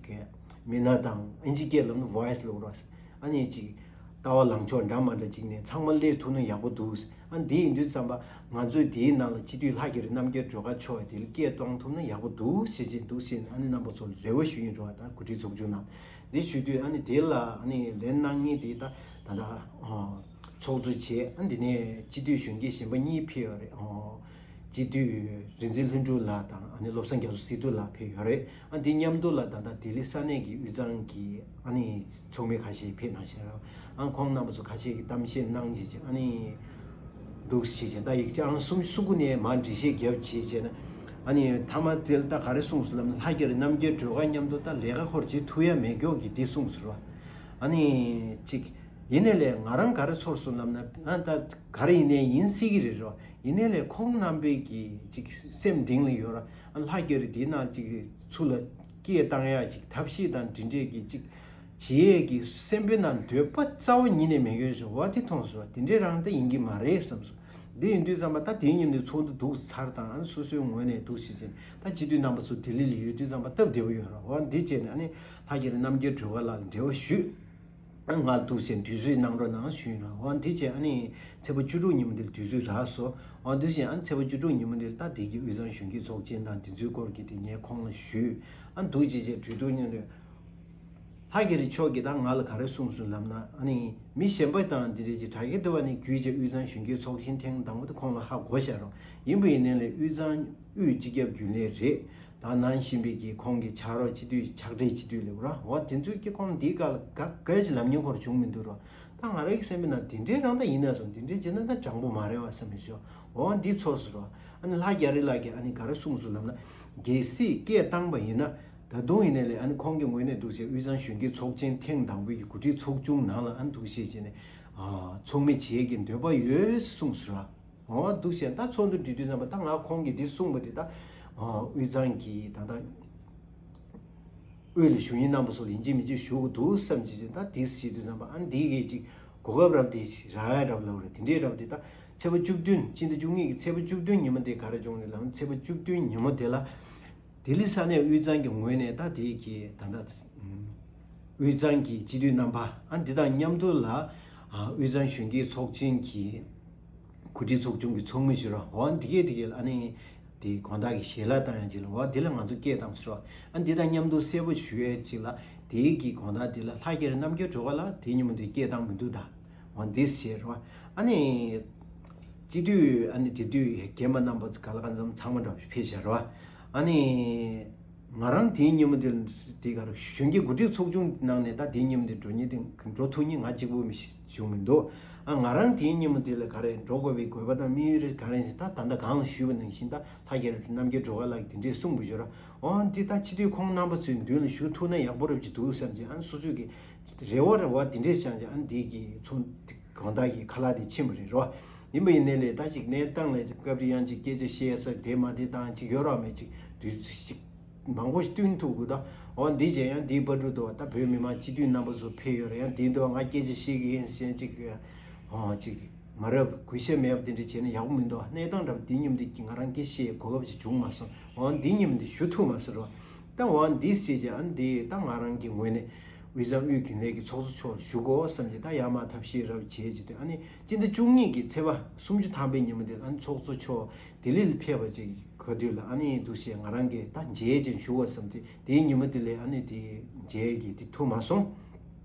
མི་སྣ་དང་ཨིན་ཇི་སྐད་ལབ་ན་voice ལབ་ར། ཨ་ནི་ཅིག་ལྟ་བ་ལངས་ཕྱོགས་འདྲ་མ་འདྲ་ཅིག་ནས་ཚང་མ་སླེབས་ཐུབ་ན་ཡག་པོ་འདུག་ཨ་འདི་ཡིན་དུས་ཙམ་པ་ང་ཚོས་དེའི་ནང་ལ་སྤྱི་འཐུས་ལྷ་རྒྱ་རི་རྣམ་རྒྱལ་སྒྲོལ་དཀར་མཆོག་དེ་ལ་སྐད་གཏོང་ཐུབ་ན་ཡག་པོ་འདུག་ཞེས་བྱས་འདུག་ཞེས་ཨ་ནི་རྣམ་པ་ཚོ་ལ་རེ་བ་ཞུ་ཡིན་རོགས། ད་འགོ་ཁྲིད་ཚོགས་ཆུང་ནང་འདི་ཞུ་དུས་ཨ་ནི་དེ་ལ་ཨ་ནི་ལན་གནང་མཁན་དེ་ད་ད་ལྟ་ཚོགས་གཙོ་བྱས། ཨ་འདི་ནས་སྤྱི་འཐུས་གཞོན་སྐྱེས་གཞན་པ་གཉིས་ཕེབས་ཡོད་རེད། སྤྱི་འཐུས་རིག་འཛིན་ལྷུན་གྲུབ་ལགས་དང་ཨ་ནི་བློ་བཟང་རྒྱ་མཚོ་སི་ཏུ་ལགས་ཕེབས་ཡོད་རེད། ཨ་འདི་མཉམ་དུ་ལ་ད་ལྟ་ལྡི་ལི་ས་གནས་ཀྱི་དབུས་གཙང་གི་ཨ་ནི་ཚོགས་མི་ཁ་ཤས་ཕེབས་གནང་བཞག་རེད། ཨ་ཁོང་རྣམ་པ་ཚོ་ཁ་ཤས་ཀྱིས་གཏམ་བཤད་གནང་བྱས་བྱས་ཨ་ནི་འདུག་བྱས་བྱས་ད་ཡིག་ཆ་ཨང་སུམ་ཅུ་སོ་དགུ་ནས་མར་འགྲེལ་བཤད་བརྒྱབ་བྱས་བྱས་ན། ཨ་ནི་མཐའ་མ་དེ་ལ་ད་ག་རེ་གསུངས་སོང་ལབ་ན། ལྷ་རྒྱ་རི་རྣམ་རྒྱལ་སྒྲོལ་དཀར་མཉམ་དུ་ད་ལས་ཀ་ཁོར་བྱེད་ཐུབ་ཡ་མེད་མགྱོགས་ཀྱི་འདི་གསུངས་སོང་ར། ཨ་ནི་ཅིག་ཡིན་ནའི་ལས་ང་རང་ག་རེ་ཚོར་སོང་ལབ་ན། ཨ་ད་ག་རེ་ཡིན་ནའི་ཡིན་སྲིད་ཀྱི་རེད་རོ། ཡིན་ནའི་ལས་ཁོང་རྣམ་པའི་གི་ཅིག་སེམས་གཏིང་ལ་ཡོད་ར། ཨ་ལྷ་རྒྱ་རི་འདི་ནང་ཅིག་ཚུར་ལ་སྐད་བཏང་ཡ་ཅིག་ཐབས་ཤེས་དང་འདི་འདྲས་ཀྱི་ཅིག་བྱེད་ཡས་ཀྱི་སེམས་པའི་ནང་འདོད་པ་རྩ་བ་ཉིད་ནས་མེད་མཁན་ཞིག་འོ་དེ་མཐོང་སོང་། དེ་འདྲས་རང་ད་ཡིན་གྱི་མ་རེད་བསམ་སོང་། འདི་ཡིན་དུས་ཙམ་པ་ད་དེའི་ཉིན་དུ་ཚོགས་འདུ་འདུག་ཚར་དང་ཨ་ནི་སོ་སོའི་ངོས་ནས་འདུག་ཟེར་ཅིང་ད་སྤྱི་འཐུས་རྣམ་པ་ཚོ་ལྡི་ལི་ལ་ཡོད་དུས་ཙམ་པ་སྟབས་བདེ་པོ་ཡོད་ར། འོ་འདི་བྱས་ནས་ཨ་ནི་ལྷ་རྒྱ་རི་རྣམ་རྒྱལ་སྒྲོལ་དཀར་ལགས་ལ་འབྲེལ་བ་ཞུས། ང་འདུག་ཟེར་དུས་ཚོད་གནང་རོགས་གནང་ཞུས་ན། འོ་འདི་བྱས་ཨ་ནི་ཚེས་པ་བཅུ་དྲུག་ཉིན་མོ་འདིར་དུས་ཚོད་རག་སོང་། འོ་འདི་བྱས་ཨ་ནི་ཚེས་པ་བཅུ་དྲུག་ཉིན་མོ་འདིར་ད་འདི་གི་དབུས་གཙང་གཞོན་སྐྱེས་ཚོགས་ཆེན་དང་འདི་ཚོའི་སྐོར་གྱི་དེ་ངས་ཁོང་ལ་ཞུས། ཨ་འདུག་ཅེས་བྱས་གྲོས་བསྡུར་གནང་དུས། ལྷ་རྒྱ་རི་མཆོག་གིས་ད་ང་ལ་ག་རེ་གསུངས་སོང་ལབ་ན། ཨ་ནི་མི་གཞན་པ་དང་འདི་འདྲའི་ཅིག་དྲ་རྒྱའི་ཐོག་ནས་བརྒྱུད་བྱས་དབུས་གཙང་གཞོན་སྐྱེས་ཚོགས་ཆེན་ཐེངས་དང་པོ་དེ་ཁོང་ལ་ཧ་གོ་བཞག་རོགས། ཡིན་པ་ཡིན་ནའི་ལས་དབུས་གཙང་དབུས་སྤྱི་ཁྱབ་རྒྱུན་ལས་རེད། ད་ནང་བཞིན་པའི་གི་ཁོང་གི་ཕྱག་རོགས་སྤྱི་འཐུས་ཕྱག་སྦྲེལ་སྤྱི་འཐུས་ལབ་ར། འོ་དེ་ཚོས་ཀྱི་ཁོང་འདིའི་སྐབས་ལ་ག་ག་ཅི་ལབ་མྱོང་ཁོར་བྱུང་མི་འདུག་ར། ད་ང་རང་གི་སེམས་པའི་ནང་དེ་འདྲའི་རང་ད་ཡིན་ན་སོང་དེ་འདྲའི་བྱས་ན་ད་དྲང་པོ་མ་རེད་བ་བསམ་མི་ཤོག་འོ་འདི་ཚོར་སོང་ར། ཨ་ནི་ལྷ་རྒྱ་རི་ལགས་ཀྱིས་ཨ་ནི་ག་རེ་གསུངས་སོང་ལབ་ན། གལ་སྲིད་སྐད་བཏང་པ་ཡིན་ན། ད་དུང་ཡིན་ནའི་ལས་ཨ་ནི་ཁོང་གི་ངོས་ནས་འདུག་ཟེར་དབུས་གཙང་གཞོན་སྐྱེས་ཚོགས་ཆེན་ཐེངས་དང་པོའི་གི་གོ་སྒྲིག་ཚོགས་ཆུང་ནང་ལ་ཨ་ནི་འདུག་ཟེར་བྱས་ནས་ཚོགས་མི་བྱེད་ཀྱི་འདོད་པ་ཡོད་གསུངས་སོང་ར། འོ་འདུག་ཟེར་ད་ཚོགས་འདུ་འགྲིག་དུས་ཙམ་པ་ད་ང་ཁོང་གིས་འདི་གསུངས་པ་འདི་ད་དབུས་གཙང་གི་ད་ལྟ་དབུས་ལ་བཞུགས་མཁན་རྣམ་པ་ཚོ་ལ་ཡིན་གཅིག་མིན་གཅིག་ཞུ་དགོས་འདུག་བསམ་གྱི་ཅིག་ད་འདི་ཟེར་དུས་ཙམ་པ་ཨ་ནི་འདི་གས་ཅིག་གོ་སྐབས་རབ་དེ་རག་ཡ་རབ་ལབ་རེད། དེ་འདྲའི་རབ་དེ་ད་ཚེས་པ་བཅུ་བདུན་སྤྱི་ཟླ་བཅུ་གཉིས་ཀྱི་ཚེས་པ་བཅུ་བདུན་ཉིན་མོ་དེ་ག་རེ་བྱུང་རེད་ལབ་ན། ཚེས་པ་བཅུ་བདུན་ཉིན་མོ་དེ་ལ་ལྡི་ལི་ས་གནས་དབུས་གཙང་གི་ངོས་ནས་ད་དེ་གི་ད་ལྟ་དབུས་གཙང་གི་སྤྱི་འཐུས་རྣམ་པ་ཨ་འདི་དང་མཉམ་དུ་ལ་དབུས་གཙང་གཞོན་སྐྱེས་ཚོགས་ཆེན་གྱི་གོ་སྒྲིག་ཚོགས་ཆུང་གི་ཚོགས་མི་ཞུ་རོགས། འོ་འདི་གས་འདི་གས་ལ་ཨ་ནི་དེ་དགོང་དག་གི་ཞལ་ལག་བཏང་ཡ་ཅིག་ལ་འོ་འདི་ལ་ང་ཚོ་སྐད་བཏང་ཞུ་རོགས། ཨ་འདི་དང་མཉམ་དུ་གསལ་པོ་ཞུ་ཡ་ཅིག་ལ་དེའི་གི་དགོང་དག་འདི་ལ་ལྷ་རྒྱ་རི་རྣམ་རྒྱལ་སྒྲོལ་དཀར་ལགས་དེ་ཉིན་མོ་འདི་སྐད་བཏང་མི་འདུག་ད་འོ་འདི་ཞེས་རོགས། ཨ་ནི་སྤྱི་འཐུས་ཨ་ནི་དེ་དུས་རྒན་པ་རྣམ་པ་ག་ལ་གང་འཚམ་ཚང་མ་འདྲ་བོ་ཕེབས་ཤག་རོགས། ཨ་ནི། ང་རང་དེའི་ཉིན་མོ་དེ་དེ་ག་རེ་གཞོན་སྐྱེས་གོ་སྒྲིག་ཚོགས་ཆུང་ནང་ནས་ད་དེའི་ཉིན་མོ་དེ་འགྲོ་ཉེ་དེ་འགྲོ་ཐུབ་ཉེ་ང་གཅིག་པུ་མི་ཞིག་བྱུང་མི་འདུག་ཨ་ང་རང་དེའི་ཉིན་མོ་དེ་ལ་ག་རེ་འགྲོ་དགོས་པའི་དགོས་པ་དང་དམིགས་ཡུལ་རེ་ག་རེ་ཟེར་ད་ད་ལྟ་གང་ལ་ཞུས་པ་ནང་བཞིན་ད་ལྷ་རྒྱ་རི་རྣམ་རྒྱལ་སྒྲོལ་དཀར་ལགས་ཀྱིས་དེ་འདྲས་གསུངས་པ་ཞུ་ར། འོ་འདི་ད་སྤྱི་འཐུས་ཁོང་རྣམ་པ་ཚོའི་མདུན་ལ་ཞུ་ཐུབ་ན་ཡག་པོ་རབ་ཅིག་འདུག་བསམ་གྱི་ཨ་སོ་སོས་ཀྱི་རེ་བ་རེ་བ་དེ་འདྲས་བཞག་ཀྱི་ཨ་འདི་གི་ཚོ་གང་དག་གི་ཁ་ལག་དེ་ཕྱིན་པ་རེད་རོ། ཡིན་པ་ཡིན་ནའི་ལས་ད་ཅིག་གནས་སྟངས་ལས་སྐབས་དེ་ཡང་ཅིག་སྐད་ཆ་བཤད་ས་དེ་མ་དེ་དང་ཅིག་ཡོད་རོགས་མེད་ཅིག་དུས་ཚོད་ཅིག་མང་པོ་ཞིག་བསྟུན་ཐུབ་དགོས་ད། འོ་འདི་བྱས་ཡང་འདིའི་པར་འབྲུ་དུ་ད་བོད་མི་མང་སྤྱི་འཐུས་རྣམ་པ་ཚོ་ཕེབས་ཡོད་རེད། ཡང་འདིའི་ཐོག་ང་སྐད་ཆ་བཤད་ཀྱི་ཡིན་ཟེར་ཅིག་ཨོ་ཅིག་མ་རབས་གུས་ཞབས་མེད་པ་དེ་འདྲ་བྱས་ན་ཡག་པོ་མི་འདུག་གནས་སྟངས་འདྲ་པོ་འདི་མཉམ་དུ་ང་རང་སྐད་བཤད་གོ་སྐབས་ཅིག་བྱུང་མ་སོང་། འོ་འདི་མཉམ་དུ་ཞུ་ཐུབ་མ་སོང་རོགས། ད་འོ་འདི་ཟེར་ཀྱང་ཨ་འདི་ད་ང་རང་གི་ངོས་ནས་དབུས་གཙང་དབུས་རྒྱུན་ལས་ཀྱི་ཚོགས་གཙོ་མཆོག་ལ་ཞུ་དགོས་བསམ་གྱི་ད་ཡར་མར་ཐབས་ཤེས་རབ་བྱས་ཀྱི་དུས་ཨ་ནི་སྤྱི་ཟླ་བཅུ་གཉིས་ཀྱི་ཚེས་པ་སུམ་ཅུ་ཐམ་པའི་ཉིན་མོ་དེ་ལ་ཨ་ནི་ཚོགས་གཙོ་མཆོག་ལྡི་ལི་ལ་ཕེབས་པ་ཅིག་ག་དུས་ལ་ཨ་ནི་འདུག་ཟེར་ང་རང་གིས་ད་མཇལ་ཅིག་ཞུ་དགོས་བསམ་དུས་དེའི་ཉིན་མོ་དེ་ལ་ཨ་ནི་དེ་མཇལ་གྱི་དེ་ཐུབ་མ་སོང་།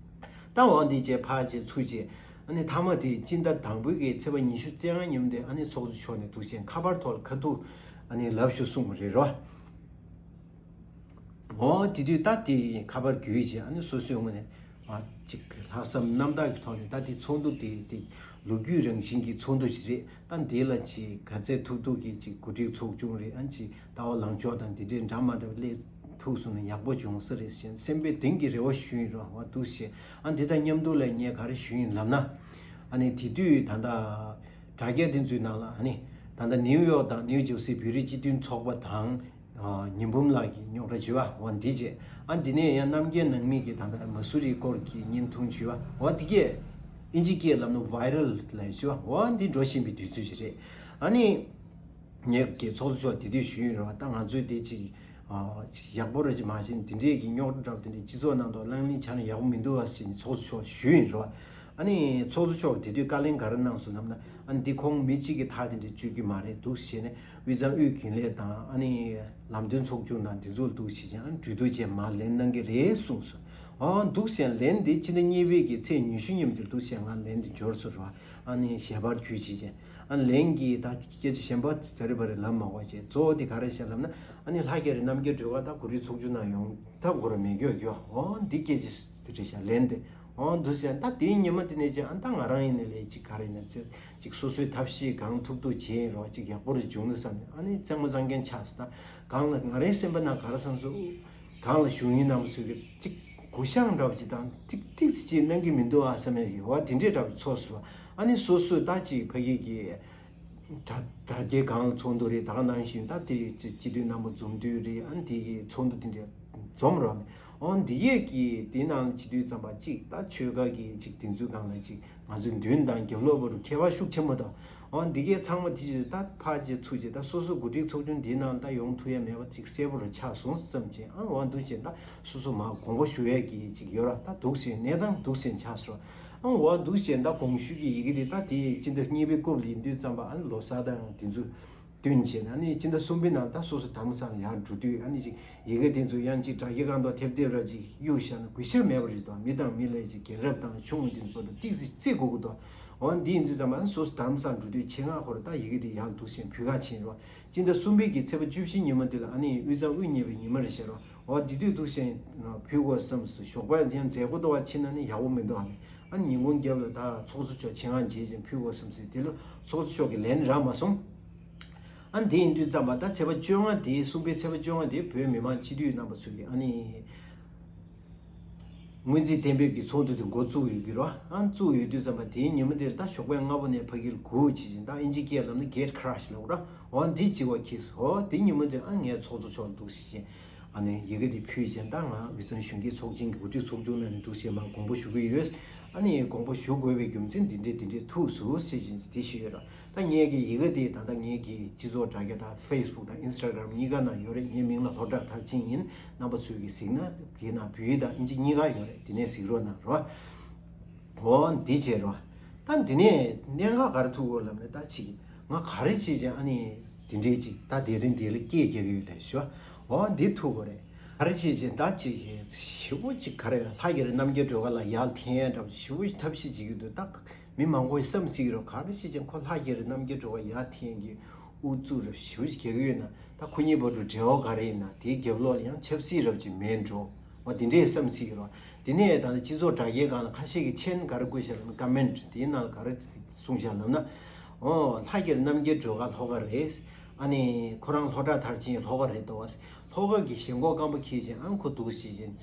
ད་འོ་འདི་བྱས་ཕར་བྱས་ཚུར་བྱས། ཨ་ནི་མཐའ་མ་དེ་སྤྱི་ཟླ་དང་པོའི་གི་ཚེས་པ་ཉི་ཤུ་རྩ་ལྔ་ཉིན་དེ་ཨ་ནི་ཚོགས་གཙོ་མཆོག་ནས་འདུག་སེ་ཁ་པར་ཐོག་ལ་ཁ་ཐུག་ཨ་ནི་ལབ་ཞུ་གསུངས་པ་རེད་རོ། འོ་དེ་དུས་ད་དེ་ཁ་པར་བརྒྱུད་བྱས་ཨ་ནི་སོ་སོའི་ངོས་ནས་ཨ་ཅིག་ལྷག་བསམ་རྣམ་དག་གི་ཐོག་ནས་ད་དེ་ཚོགས་འདུ་དེ་དེ་ལོ་རྒྱུས་རང་བཞིན་གྱི་ཚོགས་འདུ་ཞིག་རེད། ད་འདི་ལ་ཅིག་ག་ཚད་ཐུབ་ཐུབ་ཀྱིས་ཅིག་གོ་སྒྲིག་ཚོགས་ཆུང་རེད། ཨ་ཅིག་ལྟ་བ་ལངས་ཕྱོགས་དང་དེ་འདྲའི་འདྲ་མ་འདྲ་བ་སླེབས་ཐུབ་སོང་ན་ཡག་པོ་བྱུང་ས་རེད་ཟེར་སེམས་པའི་གཏིང་གི་རེ་བ་ཞུ་ཡིན་རོ། འོ་འདུག་སེ་ཨ་འདི་དང་མཉམ་དུ་ལ་ངས་ག་རེ་ཞུ་ཡིན་ལབ་ན། ཨ་ནི་དེ་དུས་ད་ལྟ་དྲ་རྒྱ་དེ་ཚོའི་ནང་ལ་ཨ་ནི་ད་ལྟ་ནིའུ་ཡོག་དང་ནིའུ་ཇར་སི་བོད་རིགས་སྤྱི་མཐུན་ཚོགས་པ་དང་། ཉི་འབུམ་ལགས་ཀྱིས་རྙོག་དྲ་བྱས་པ་འོ་འདི་བྱས། ཨ་འདི་ནས་ཡང་རྣམ་རྒྱལ་ནང་མི་གིས་ད་ལྟ་མ་སུ་རིའི་སྐོར་གྱི་བརྙན་ཐུང་བྱས་པ་འོ་འདི་གས་ཨིན་ཇི་སྐད་ལབ་ན་ཝའི་རལ་ལབ་བྱས་པ་འོ་འདི་འགྲོ་བཞིན་པའི་དུས་ཚོད་ཅིག་རེད། ཨ་ནི་ངས་ཀྱི་ཚོགས་གཙོ་མཆོག་དེ་དུས་ཞུས་ཡིན་རོ། ད་ང་ཚོས་དེ་ཅིག་ཡག་པོ་ར་ཅིག་མ་ཤེས་དེ་འདྲས་ཀྱི་རྙོག་དྲ་འདྲ་པོ་དེ་འདྲས་སྤྱི་ཚོགས་ནང་དུ་གླེང་གླེང་བྱས་ན་ཡག་པོ་མི་འདུག་བ་ཟེར་ནས་ཚོགས་གཙོ་མཆོག་ཞུས་ཡིན་རོ། ཨ་ནི་ཚོགས་གཙོ་མཆོག་དེ་དུས་བཀའ་ལན་ག་རེ་གནང་སོང་ལབ་ན། ཨ་ནི་འདི་ཁོང་མི་གཅིག་གིས་ཐག་དེ་འདྲ་གཅོད་ཀྱི་མ་རེད་འདུག་ཟེར་ནས་དབུས་གཙང་དབུས་རྒྱུན་ལས་དང་ཨ་ནི་ལམ་སྟོན་ཚོགས་ཆུང་དང་འདི་ཚོ་ལ་འདུག་ཟེར་བྱས་ཨ་ནི་གྲོས་བསྡུར་བྱས་མར་ལན་གནང་གི་རེད་གསུངས་སོང་། ཨ་འདུག་ཟེར་ལན་འདི་ཕྱི་ཟླ་གཉིས་པའི་གི་ཚེས་ཉི་ཤུ་ཉིན་དེར་འདུག་ཟེར་ང་ལན་འདི་འབྱོར་སོང་རོ། ཨ་ནི་ཞལ་པར་བརྒྱུད་བྱས་བྱས་ཨ་ནི་ལན་གྱིས་ད་སྐད་ཆ་གཞན་པ་ཛ་རི་བ་རི་ལབ་མ་དགོས་བྱས་གཙོ་བོ་དེ་ག་རེ་བཤད་ལབ་ན། ཨ་ནི་ལྷ་རྒྱ་རི་རྣམ་རྒྱལ་སྒྲོལ་དཀར་ད་གོ་སྒྲིག་ཚོགས་ཆུང་ནང་ཡོང་ཐབས་ཁོ་རང་མེད་ཀྱོ་ཀྱོ་ཨོ་འདི་སྐད་ཆ། དེ་རེད་ཤག་ལན་དེ། ཨོ་འདུག་ཟེར་ད་དེའི་ཉི་མ་དེ་ནས་ཅི་ཨ་ད་ང་རང་ཡིན་ནས་ལས་ཅིག་ག་རེ་ཡིན་ན་ཅི་ཅིག་སོ་སོའི་ཐབས་ཤེས་གང་ཐུབ་ཐུབ་བྱས་རོགས་ཅིག་ཡག་པོ་རེ་བྱུང་ན་བསམ་ནས་ཨ་ནི་གཙང་མ་གཙང་རྐྱང་ཆགས་སོང་། ད་གང་ལ་ང་རའི་སེམས་པ་ནང་ག་རེ་བསམ་སོང་། གང་ལ་ཞུ་ཡིན་ནམ་ཟེར་གི་ཅིག་གུ་ཤང་འདྲ་བ་ཅིག་དང་ཏིག་ཏིག་ཅིག་གནང་གི་མི་འདུག་ཨ་བསམ་ཡ་ཡོད་བ་དེ་འདྲས་འདྲ་བ་ཚོར་སོང་། ཨ་ནི་སོ་སོས་ད་ཅིག་ཕ་གི་གི་དྲ་དྲ་རྒྱའི་སྒང་ལ་ཚོགས་འདུ་རེད་ད་ག་ནང་བཞིན་ད་དེ་སྤྱི་འཐུས་རྣམ་པ་འཛོམས་དུས་རེད་ཨ་ནི་དེ་གི་ཚོགས་འདུ་དེ་འདྲ་འཛོམས་རོགས་ཨོ་འདི་ཡས་ཀྱི་དེ་ནང་ལ་བྱེད་དུས་ཙམ་པ་གཅིག་ད་ཆོལ་ཁ་གི་གཅིག་དེ་ཚོའི་སྒང་ལ་གཅིག་ང་ཚོའི་མདུན་དང་རྒྱབ་ལོགས་བར་དུ་ཁྱད་པར་ཤུགས་ཆེན་པོ་དང་ཨོ་འདི་གས་ཚང་མ་དེ་ཅིག་ད་ཕར་ཅིག་ཚུར་ཅིག་ད་སོ་སོ་འགོ་ཁྲིད་ཚོགས་ཆུང་འདིའི་ནང་ད་ཡོང་ཐུབ་ཡ་མེད་པ་ཅིག་གསལ་པོ་རུ་ཆགས་སོང་བསམ་ཅིག་ཨ་འོ་འདུག་ཅིག་ད་སོ་སོ་མ་དགོངས་པ་ཞུ་ཡས་ཀྱི་ཅིག་ཡོད་ར་ད་འདུག་ཟེར་གནས་སྟངས་འདུག་ཟེར་ཆགས་སོང་། ཨང་འོ་འདུག་ཟེར་ད་གོང་ཞུས་ཀྱི་ཡི་གེ་དེ་ད་དེ་སྤྱི་ཟླ་གཉིས་པའི་སྐབས་ལ་ཡིན་དུས་ཙམ་པ་ཨ་ནི་ལོ་གསར་དང་དེ་ཚོ་བསྟུན་བྱས་ནས་ཨ་ནི་སྤྱི་ཟླ་གསུམ་པའི་ནང་ད་སོ་སོ་དམ་སང་ཡར་འགྲོ་དུས་ཨ་ནི་ཅིག་ཡི་གེ་དེ་ཚོ་ཡང་ཅིག་དྲ་རྒྱའི་སྒང་དུ་ཐེབས་ཐེབས་ར་ཅིག་གཡུག་བཞག་ན་གུས་ཞབས་མེད་པ་རེད་དོ། མི་དང་མི་ལ་ཅིག་རྒན་རབས་དང་ཆུང་ངུ་དེ་ཚོ་བར་དུ་ཏིག་ཙི་བརྩི་དགོས་ཀྱི་འདུག་འོ་འདི་ཡིན་དུས་ཙམ་པ་ཨ་ནི་སོ་སོ་དམ་སང་འགྲོ་དུས་ཆེད་མངགས་ཁོ་ར་ད་ཡི་གེ་དེ་ཡར་འདུག་ཟེར་ཕུལ་ག་ཕྱིན་རོགས། སྤྱི་ཟླ་གསུམ་པའི་གི་ཚེས་པ་བཅུ་བཞི་ཉིན་མོ་དེ་ལ་ཨ་ནི་དབུས་གཙང་དབུ་བརྙེས་པའི་ཉིན་མོ་རེད་ཤག་རོ། འོ་དེ་དུས་འདུག་སེ་ཕུལ་དགོས་བསམ་སོང་། ཞོགས་པ་ཡང་མཛད་སྒོ་འདྲ་བ་ཕྱིན་ན་ནི་ཡག་པོ་མི་འདུག་ཨ་ནི། ཨ་ནི་ཉིན་གུང་རྒྱབ་ལ་ད་ཚོགས་གཙོ་མཆོག་ཆེད་མངགས་བྱས་ཅིང་ཕུལ་དགོས་བསམ་སོང་། དེ་ལ་ཚོགས་གཙོ་མཆོག་གིས་ལན་རག་མ་སོང་། ཨ་ནི་དེ་ཡིན་དུས་ཙམ་པ་ད་ཚེས་པ་བཅོ་ལྔ་དེ་གསུམ་པའི་ཚེས་པ་བཅོ་ལྔ་དེ་བོད་མི་མང་སྤྱི་འཐུས་རྣམ་པ་ཚོ་གིས་ཨ་ནི། སྔོན་རྩིས་གཏན་འབེབས་ཀྱི་ཚོགས་འདུ་དེ་འགོ་བཙུགས་ཡོད་ཀྱི་རོ། ཨང་བཙུགས་ཡོད་དུས་ཙམ་པ་དེའི་ཉིན་མོ་དེར་ད་ཞོགས་པ་སྔ་པོ་ནས་ཕ་གིར་སྒུག་བྱེད་ཅིང་ད་ཨིན་ཇི་སྐད་ལབ་ན་gate crash ལབ་ར། འོ་འདི་བྱེད་པ་ཁེལ་སོང་། འོ་དེ་ཉིན་མོ་དེར་ཨ་ངས་ཚོགས་གཙོ་མཆོག་འདུག་ཟེར་བྱས་ཨ་ནི་ཡི་གེ་དེ་ཕུལ་བྱས་ད་ང་དབུས་གཙང་གཞོན་སྐྱེས་ཚོགས་ཆེན་གྱི་འགོ་ཁྲིད་ཚོགས་ཆུང་ནང་ནས་འདུག་ཟེར་མར་དགོངས་པ་ཞུ་གི་ཡོད། ཨ་ནི་དགོངས་པ་ཞུ་དགོས་པའི་རྒྱུ་མཚན་འདི་འདྲས་འདི་འདྲས་ཐུག་སོང་ཟེར་བྱས་དེ་ཞུས་ཡོད་ར། ད་ངས་ཀྱི་ཡི་གེ་དེ་ད་ལྟ་ངས་ཀྱི་སྤྱི་ཚོགས་དྲ་རྒྱ་དང་Facebook དང་Instagram གཉིས་ཀ་ན་ཡོད་རེད། ངའི་མིང་ལ་ལྷོ་བྲག་མཐར་ཕྱིན་ཡིན། རྣམ་པ་ཚོས་ཀྱི་གཟིགས་ན་དེ་ན་བོད་ཡིག་དང་ཨིན་ཇི་གཉིས་ཀ་ཡོད་རེད། དེ་ནས་གཟིགས་རོགས་གནང་རོགས། འོ་འདི་བྱས་རོགས། ད་འདི་ནས་གནད་འགག་ག་རེ་ཐུག་གོ་ལབ་ན་ད་ཅིག་ང་ག་རེ་བྱས་ཀྱང་ཨ་ནི་དེ་འདྲའི་ཅིག་ད་དེ་རིང་དེ་ལ་སྐད་རྒྱག་གི་ཡོད་ལབ་ཞུ། འོ་འདི་ཐུག་གོ་རེད། ག་རེ་བྱས་ཀྱང་ད་ཅིག་ཞེ་པོ་ཅིག་ག་རེ་ལྷ་རྒྱ་རི་རྣམ་རྒྱལ་སྒྲོལ་དཀར་ལ་ཡར་འཐེན་ཡ་འདྲ་པོ་ཞེ་པོ་ཅིག་ཐབས་ཤེས་བྱེད་ཀྱི་འདུག་ད། མི་མང་པོས་བསམ་སྲིད་ཀྱི་རེད། ག་རེ་བྱས་ཀྱང་ཁོ་ལྷ་རྒྱ་རི་རྣམ་རྒྱལ་སྒྲོལ་དཀར་ཡར་འཐེན་གྱི་ཨུ་ཚུགས་རབ་ཞེ་པོ་ཅིག་རྒྱག་གི་ཡོད་ན་ད་ཁོ་གཉིས་བར་དུ་འབྲེལ་བ་ག་རེ་ཡིན་ན་དེའི་རྒྱབ་ལོགས་ལ་ཡང་ཆབ་སྲིད་རབ་ཅིག་མེད་འགྲོ། འོ་དེ་འདྲས་བསམ་སྲིད་ཀྱི་རེད། དེ་ནས་ད་ནི་སྤྱི་ཚོགས་དྲ་རྒྱའི་སྒང་ལ་ཁ་ཤས་ཀྱིས་མཆན་ག་རེ་བཀོད་བཞག་ལབ་ན་comment དེའི་ནང་ལ་ག་རེ་གསུངས་བཞག་ལབ་ན། འོ་ལྷ་རྒྱ་རི་རྣམ་རྒྱལ་སྒྲོལ་དཀར་ལྷོ་ཁ་རེད། ཨ་ནི་ཁོ་རང་ལྷོ་བྲག་མཐར་ཕྱིན་ལྷོ་ཁ་རེད་དོ། ལྷོ་ཁ་གི་ཞེན་ཁོག་སྐམ་པོ་འཁྱེར་ཅིང་ཨང་ཁོ་འདུག་ཞེས་ཅིང་།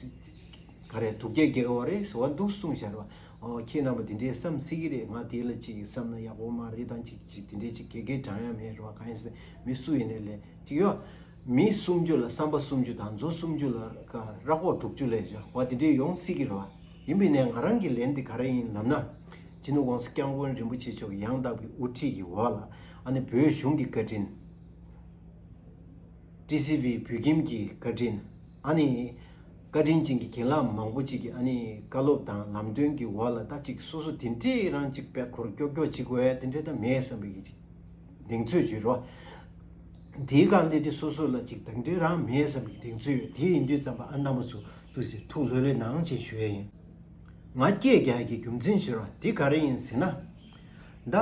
ག་རེ་སྡུག་སྐད་རྒྱག་གི་བ་རེད་ཟེར་བ་འདུག་གསུངས་བཞག་རེད་བ། ཨོ་ཁྱེད་རྣམ་པ་དེ་འདྲའི་བསམ་སྲིད་ཀྱི་རེད། ང་དེ་ལ་ཅིག་བསམ་ན་ཡག་པོ་མ་རེད་དང་ཅིག་ཅིག་དེ་འདྲའི་ཅིག་དགེ་རྒན་དྲང་ཡ་མེད་རེད་བ། གང་ཡིན་ཟེར་མི་སུ་ཡིན་ནའི་ལས་ཅིག་ཡོད། མི་སུམ་ཅུ་ལ་བསམ་པ་སུམ་ཅུ་དང་མཛོ་སུམ་ཅུ་ལ་ཀ་ར་ཀོག་དྲུག་ཅུ་ལས་བཞག་བ་དེ་འདྲའི་ཡོང་སྲིད་ཀྱི་རེད་བ། ཡིན་པས་ནས་ང་རང་གི་ལན་དེ་ག་རེ་ཡིན་ལབ་ན། སྤྱི་ནོར་༸གོང་ས་༸སྐྱབས་མགོན་རིན་པོ་ཆེ་མཆོག་གི་ཡང་དག་པའི་དབུ་ཁྲིད་ཀྱི་འོག་ལ་ཨ་ནི་བོད་གཞུང་གི་བཀའ་དྲིན། ཊི་སི་ཝི་བོད་ཁྱིམ་གྱི་བཀའ་དྲིན། ཨ་ནི། བཀའ་དྲིན་ཅན་གྱི་རྒན་ལགས་མང་པོ་ཅིག་གིས་ཨ་ནི་བཀའ་སློབ་དང་ལམ་སྟོན་གྱི་འོག་ལ་ད་ཅིག་སོ་སོ་དེ་འདྲས་རང་ཅིག་དཔེ་ཁོར་ཀྱོག་ཀྱོག་ཅིག་དགོས་ཡ་དེ་འདྲས་ད་མེད་བསམ་པའི་གདེང་ཚོད་བརྗོད་རོགས། དེའི་སྒང་ལས་དེ་སོ་སོ་ལ་ཅིག་དེ་འདྲས་རང་མེད་བསམ་པའི་གདེང་ཚོད་ཡོད། དེ་ཡིན་དུས་ཙམ་པ་ཨ་རྣམ་པ་ཚོ་ཐུགས་སེ་ཐུགས་ལྷོད་ལྷོད་གནང་ཅེས་ཞུ་ཡ་ཡིན། ང་སྐད་རྒྱག་གི་རྒྱུ་མཚན་ཞུ་རོགས་འདི་ག་རེ་ཡིན་ཟེར་ན། ད་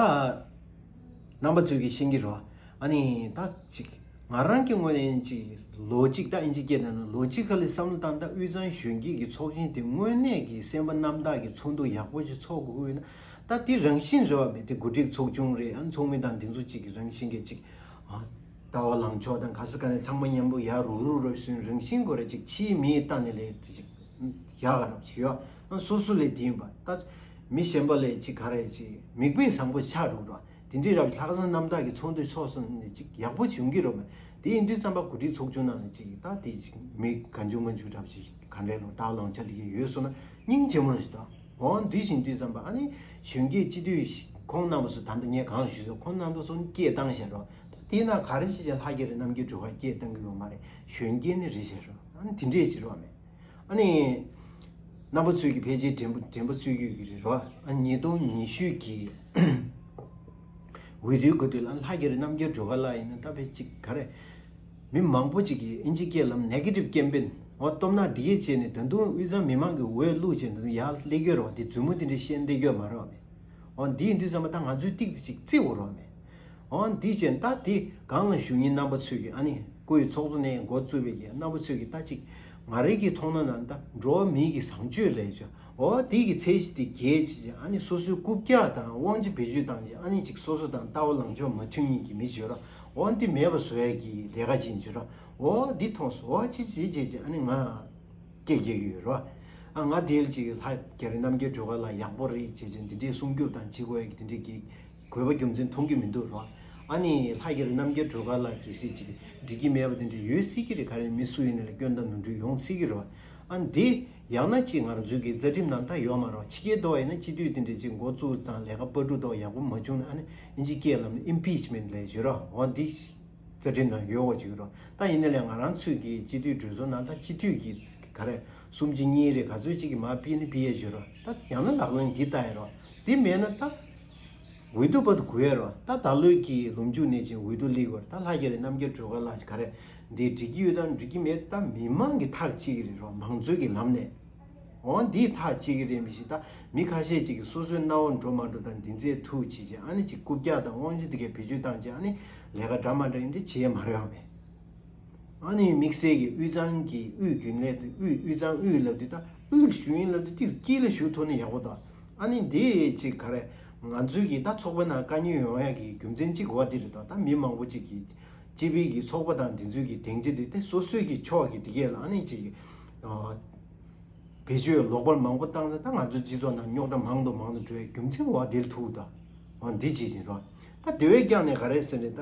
རྣམ་པ་ཚོས་ཀྱི་ཤེས་ཀྱི་རོགས། ཨ་ནི་ད་ཅིག་ང་རང་གི་ངོས་ནས་ཅིག་ལོ་གཅིག་ད་ཨིན་ཇི་སྐད་ནང་ལོ་གཅིག་ཁ་ལ་བསམ་བློ་བཏང་། ད་དབུས་གཙང་གཞོན་སྐྱེས་ཀྱི་ཚོགས་ཆེན་དེ་དངོས་གནས་ཀྱི་སེམས་པ་རྣམ་དག་གི་ཚོགས་འདུ་ཡག་པོ་ཞིག་ཚོགས་དགོས་ཀྱི་ཡོད་ན། ད་དེ་རང་བཞིན་རེད་བ། མེད་དེ་འགོ་ཁྲིད་ཚོགས་ཆུང་རེད། ཨ་ནི་ཚོགས་མི་དང་དེ་ཚོ་གཅིག་གི་རང་བཞིན་གྱི་ཅིག་ཨ་ལྟ་བ་ལངས་ཕྱོགས་དང་ག་ས་ག་ནས་ཚང་མ་མཉམ་པོ་ཡར་རུག་རུག་རུག་སོང་རང་བཞིན་གོ་རེ་ཅིག་ཕྱིའི་མིའི་ལྟ་ནས་ལས་དེ་ཅིག་ཡག་ག་རབ་བྱེད་ཡོད། ཨ་སོ་སོ་ལས་དེ་ཡིན་པ་ད་མི་གཞན་པ་ལས་ཅིག་ག་རེ་ཅིག་མིག་དཔེ་བཟང་པོ་ཆགས་འགྲོ་འགྲོ། དེ་འདྲའི་རབ་ལྷག་བསམ་རྣམ་དག་གི་ཚོགས་འདུ་ཚོགས་སོང་ནས་ཅིག་ཡག་པོ་བྱུང་གི་རོགས་མེད། དེ་ཡིན་དུས་ཙམ་པ་འགོ་ཁྲིད་ཚོགས་ཆུང་ནང་ནས་ཅིག་ད་དེ་ཅིག་མི་ག་འཇུ་མ་འཇུ་འདྲ་ཅིག་ག་འདྲའི་ལོ་ལྟ་བ་ལངས་ཕྱོགས་དེ་གའི་ཡོད་སོང་ན་སྙིང་རྗེ་མོ་ཞིག་དང་། འོ་འདི་བཞིན་དུས་ཙམ་པ་ཨ་ནི་གཞོན་སྐྱེས་སྤྱི་འཐུས་ཁོང་རྣམ་པ་ཚོ་ད་ལྟ་ངས་གང་ཞུས་སོང་ཁོང་རྣམ་པ་ཚོ་སྐད་བཏང་བཞག་རོགས། ད་དེ་ན་ག་རེ་བྱེད་ཅེས་ལྷག་རྒྱ་རེ་རྣམ་རྒྱལ་སྒྲོལ་དཀར་སྐད་བཏང་གི་ཡོད་མ་རེད། གཞོན་སྐྱེས་ནི་རེད་བཞག་རོགས། ཨ་ནི་དེ་འདྲས་བྱེད་རོགས་མེད། ཨ་ནི། རྣམ་པ་ཚོས་ཀྱི་ཕལ་ཆེར་དྲན་པ་དྲན་པ་གསོས་ཡོད་ཀྱི་རེད་རོ། ཨ་ཉིས་སྟོང་ཉི་ཤུ་གི་འོས་བསྡུའི་གོ་དུས་ལ་ལྷག་རྒྱ་རེ་རྣམ་རྒྱལ་སྒྲོལ་དཀར་ལགས་ཡིན་ན་ད་ཕལ་ཆེར་ག་རེ། མི་མང་པོ་ཅིག་གིས་ཨིན་ཇི་སྐད་ལམ་negative campaign འོ་སྟོབས་ན་འདི་གས་བྱས་ནས་ད་དུང་དབུས་གཙང་མི་མང་གི་འོས་བླུགས་བྱས་ད་དུང་ཡར་སླེབས་ཀྱི་རོ། འདི་མཛུབ་མོ་དེ་འདྲ་བཤད་བསྡད་ཀྱི་ཡོད་མ་རེད་བ། འོ་འདི་ཡིན་དུས་ཙམ་པ་ད་ང་ཚོས་ཏིག་ཙི་ཅིག་བརྩི་དགོས་རོགས་མེད། འོ་འདི་བྱས་ད་དེ་སྒང་ལ་བཞུགས་མཁན་རྣམ་པ་ཚོས་ཀྱི་ཨ་ནི་སྐུའི་ཚོགས་གཙོ་ནས་འགོ་བཙུགས་པའི་གི་རྣམ་པ་ཚོས་ཀྱི་ད་ཅིག་ང་རའི་གི་མཐོང་སྣང་ནང་ད་འགྲོ་བ་མིའི་གི་བཟང་སྤྱོད་ལས་བྱ། འོ་འདི་གི་ཚད་གཞི་དེ་རྒྱས་བྱས་ཨ་ནི་སོ་སོའི་རྐུབ་བཀྱག་དང་དབང་ཆ་བེད་སྤྱོད་བཏང་བྱས་ཨ་ནི་ཅིག་སོ་སོ་དང་ལྟ་བ་ལངས་ཕྱོགས་མ་མཐུན་མཁན་གྱི་མི་བྱོས་ར། འོ་འདི་མེད་པ་བཟོ་ཡ་གི་ལས་ཀ་ཅིག་བྱོས་ར། འོ་འདི་མཐོང་སོང་། འོ་ཅི་ཅི་བྱས་བྱས་ཨ་ནི་ང་སྐད་རྒྱག་གི་ཡོད་རོ། ཨ་ང་དེ་ལ་ཅིག་ལྷག་རྒྱ་རེ་རྣམ་རྒྱལ་སྒྲོལ་དཀར་ལགས་ཡག་པོ་རེད་ཅེས་བྱས་འདི་འདྲའི་སྲུང་སྐྱོབ་དང་བྱེད་དགོས་ཡ་གི་འདི་འདྲའི་གི་དགོས་པ་རྒྱུ་མཚན་མཐོང་གི་མི་འདུག་རོ། ཨ་ནི་ལྷག་རྒྱ་རེ་རྣམ་རྒྱལ་སྒྲོལ་དཀར་ལགས་གལ་སྲིད་ཅིག་འགྲིག་གི་མེད་པ་དེ་འདྲ་ཡོད་སྲིད་ཀྱི་རེད། ག་རེ་མི་སུ་ཡིན་ནའི་ལ་སྐྱོན་དང་ནོར་འཁྲུལ་ཡོང་སྲིད་ཀྱི་རེད་བ། ཨ་ནི་དེ་ཡང་ན་ཅིག་ང་རང་ཚོའི་གི་རྩ་ཁྲིམས་ནང་ད་ཡོད་མ་རེད་བ། ཕྱི་རྒྱལ་དུ་ཡིན་ན་སྤྱི་འཐུས་དེ་འདྲ་ཅིག་འགོ་བཙུགས་ཙང་ལས་ཀ་པར་འགྲོ་དོ་ཡག་པོ་མ་བྱུང་ན་ཨ་ནི་ཨིན་ཇི་སྐད་ལ་impeachment་ལབ་ཡོད་རོ། འོ་འདི། རྩ་ཁྲིམས་ནང་ཡོད་འོ་ཅིག་རོ། ད་ཡིན་ན་ལས་ང་རང་ཚོའི་གི་སྤྱི་འཐུས་གྲོས་ཚོགས་ནང་ད་སྤྱི་འཐུས་ཀྱི་ག་རེ་གསུམ་གཅིག་གཉིས་རེ་ག་ཚོད་ཅིག་གི་མར་ཕུད་ནི་ཕུད་ཡས་ཅིག་རོ། ད་ཡང་ན་ལག་ལེན་འདི་ལྟ་ཡས་རོ། འདི་མེད་ན་ད་འོས་བསྡུ་བར་དུ་གུ་ཡས་རོ། ད་ད་ལོའི་གི་ལོ་མཇུག་ནས་ཅིག་འོས་བསྡུ་སླེབས་དགོས་རེད། ད་ལྷག་རྒྱ་རེ་རྣམ་རྒྱལ་སྒྲོལ་དཀར་ལགས་ག་རེ་འདི་འགྲིག་གི་ཡོད་དང་འགྲིག་གི་མེད་ད་མི་མང་གི་ཐག་བཅད་ཀྱི་རེད་རོ། མང་གཙོའི་གི་ལམ་ནས། འོ་འདིའི་ཐག་བཅད་ཀྱི་རེད་མི་ཤེས། ད་མི་ཁ་ཤས་ཅིག་གིས་སོ་སོའི་རྣ་བར་འགྲོ་མ་འགྲོ་དང་འདི་ཚད་ཐུག་བྱེད་ཅིག་ཨ་ནི་ཅིག་རྐུབ་བཀྱག་དང་དབང་ཆ་དེ་གའི་བེད་སྤྱོད་བཏང་ཅིག་ཨ་ནི་ལས་ཀ་འདྲ་མ་འདྲ་ཡིན་འདྲ་བྱེད་མ་རེད་བ་མེད། ཨ་ནི་དམིགས་བསལ་གྱི་དབུས་གཙང་གི་དབུས་རྒྱུན་ལས་དེ་དབུས་དབུས་གཙང་དབུས་ལབ་དུས་ད་དབུས་ལ་ཞུགས་ཡིན་ལབ་དུས་ཏིག་དཀྱིལ་ལ་ཞུགས་ཐུབ་ན་ཡག་པོ་འདུག་ཨ་ནི་འདི་ཅིག་ག་རེ་ང་ཚོའི་གི་ད་ཚོགས་པ་ནང་དཀའ་ཉེན་ཡོང་ཡ་གི་རྒྱུ་མཚན་གཅིག་བ་འདི་རེད་འདུག་ད་མི་མང་པོ་ཅིག་གིས་སྤྱི་པའི་གི་ཚོགས་པ་དང་འདི་ཚོའི་གི་སྡིངས་ཆ་དེ་དེ་སོ་སོའི་གི་ཕྱོགས་ཀྱི་དེ་གས་ལ་ཨ་ནི་ཅིག་གི་བེད་སྤྱོད་ལོག་པར་མང་པོ་བཏང་ཚེ་ད་ང་ཚོའི་སྤྱི་ཚོགས་ནང་རྙོག་དྲ་མང་དུ་མང་དུ་འགྲོ་བའི་རྒྱུ་མཚན་འོ་དེ་ལ་ཐུག་ད། འོ་འདི་བྱེད་བཞིན་རོ། ད་དེ་བས་ཀྱང་ནས་ག་རེ་ཟེར་ནས་ད།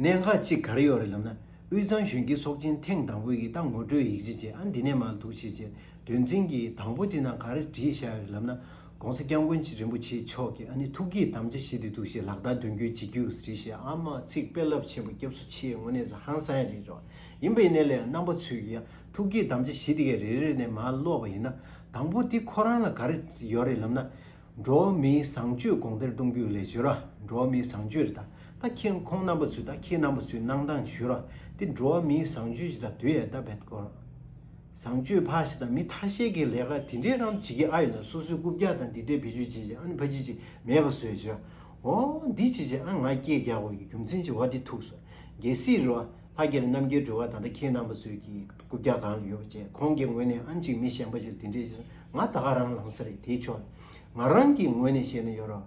གནད་འགག་གཅིག་ག་རེ་ཡོད་རེད་ལབ་ན། དབུས་གཙང་གཞོན་སྐྱེས་ཚོགས་ཆེན་ཐེངས་དང་པོའི་གི་ད་ངོ་སྤྲོད་ཡིག་ཆ་བྱས་ཨ་འདི་ནས་མར་འདུག་བྱས་བྱས་དོན་ཚན་གྱི་དང་པོ་དེ་ནང་ག་རེ་བྲིས་བཞག་ཡོད་རེད་ལབ་ན། ༸གོང་ས་༸སྐྱབས་མགོན་རིན་པོ་ཆེ་མཆོག་གིས་ཨ་ནི་ཐུགས་བསྐྱེད་དམ་བཅའ་བཞི་དེ་འདུག་བྱས་ལག་བསྟར་དོན་འཁྱོལ་བྱེད་རྒྱུ་རེད་བྱས་ཨ་མ་ཚིག་དཔེ་རླབས་ཆེན་པོ་སྐྱབས་སུ་མཆི་དངོས་གནས་སུ་ཧང་སང་ཡ་རེད་རོ། ཡིན་པ་ཡིན་ནའི་ལས་རྣམ་པ་ཚོས་ཀྱི་ཡང་ཐུགས་བསྐྱེད་དམ་བཅའ་བཞི་དེ་གའི་རེ་རེ་ནས་མར་ཀློག་པ་ཡིན་ན། དང་པོ་དེ་ཁོ་རང་ལ་ག་རེ་ཡོད་རེད་ལབ་ན། འགྲོ་བ་མིའི་བཟང་སྤྱོད་གོང་མཐོར་གཏོང་རྒྱུ་ལས་ཞུ་ར། འགྲོ་བ་མིའི་བཟང་སྤྱོད་རེད་ད། ད་ཁྱེད་ཁོང་རྣམ་པ་ཚོས་ད་ཁྱེད་རྣམ་པ་ཚོའི་གནང་སྟངས་ཞུ་ར། དེ་འགྲོ་བ་མིའི་བཟང་སྤྱོད་ཞིག་ད་དུས་ཡ་ད་བེད་ཀོ། བཟང་སྤྱོད་ཕ་ཞིག་དང་མི་ཐ་ཤལ་གྱི་ལས་ཀ་དེ་འདྲའི་རང་བྱེད་ཀྱི་ཨ་ཡོད་ན་སོ་སོའི་རྐུབ་བཀྱག་དང་འདི་འདྲའི་བེད་སྤྱོད་བྱེད་ཅིག་ཨ་ནི་ཕ་ཅི་ཅིག་མེད་པ་བཟོས་བྱས། འོ་འདི་བྱེད་ཅིག་ཨ་ང་སྐད་རྒྱག་དགོས་ཀྱི་རྒྱུ་མཚན་ཅིག་བ་འདི་ཐུག་སོང་། གལ་སྲིད་རོ། ལྷག་རྒྱ་རེ་རྣམ་རྒྱལ་སྒྲོལ་དཀར་ད་ལྟ་ཁྱེད་རྣམ་པ་ཚོའི་གི་རྐུབ་བཀྱག་སྒང་ལ་ཡོད་པ་བྱས་ཁོང་གི་ངོས་ནས་ཨ་ནི་ཅིག་མི་གཞན་པ་ཅིག་དེ་འདྲས་ང་ད་ག་རང་ལངས་ས་རེད་དེའི་ཕྱོགས་ལ་ང་རང་གི་ངོས་ནས་བཤད་ན་ཡོད་རོ།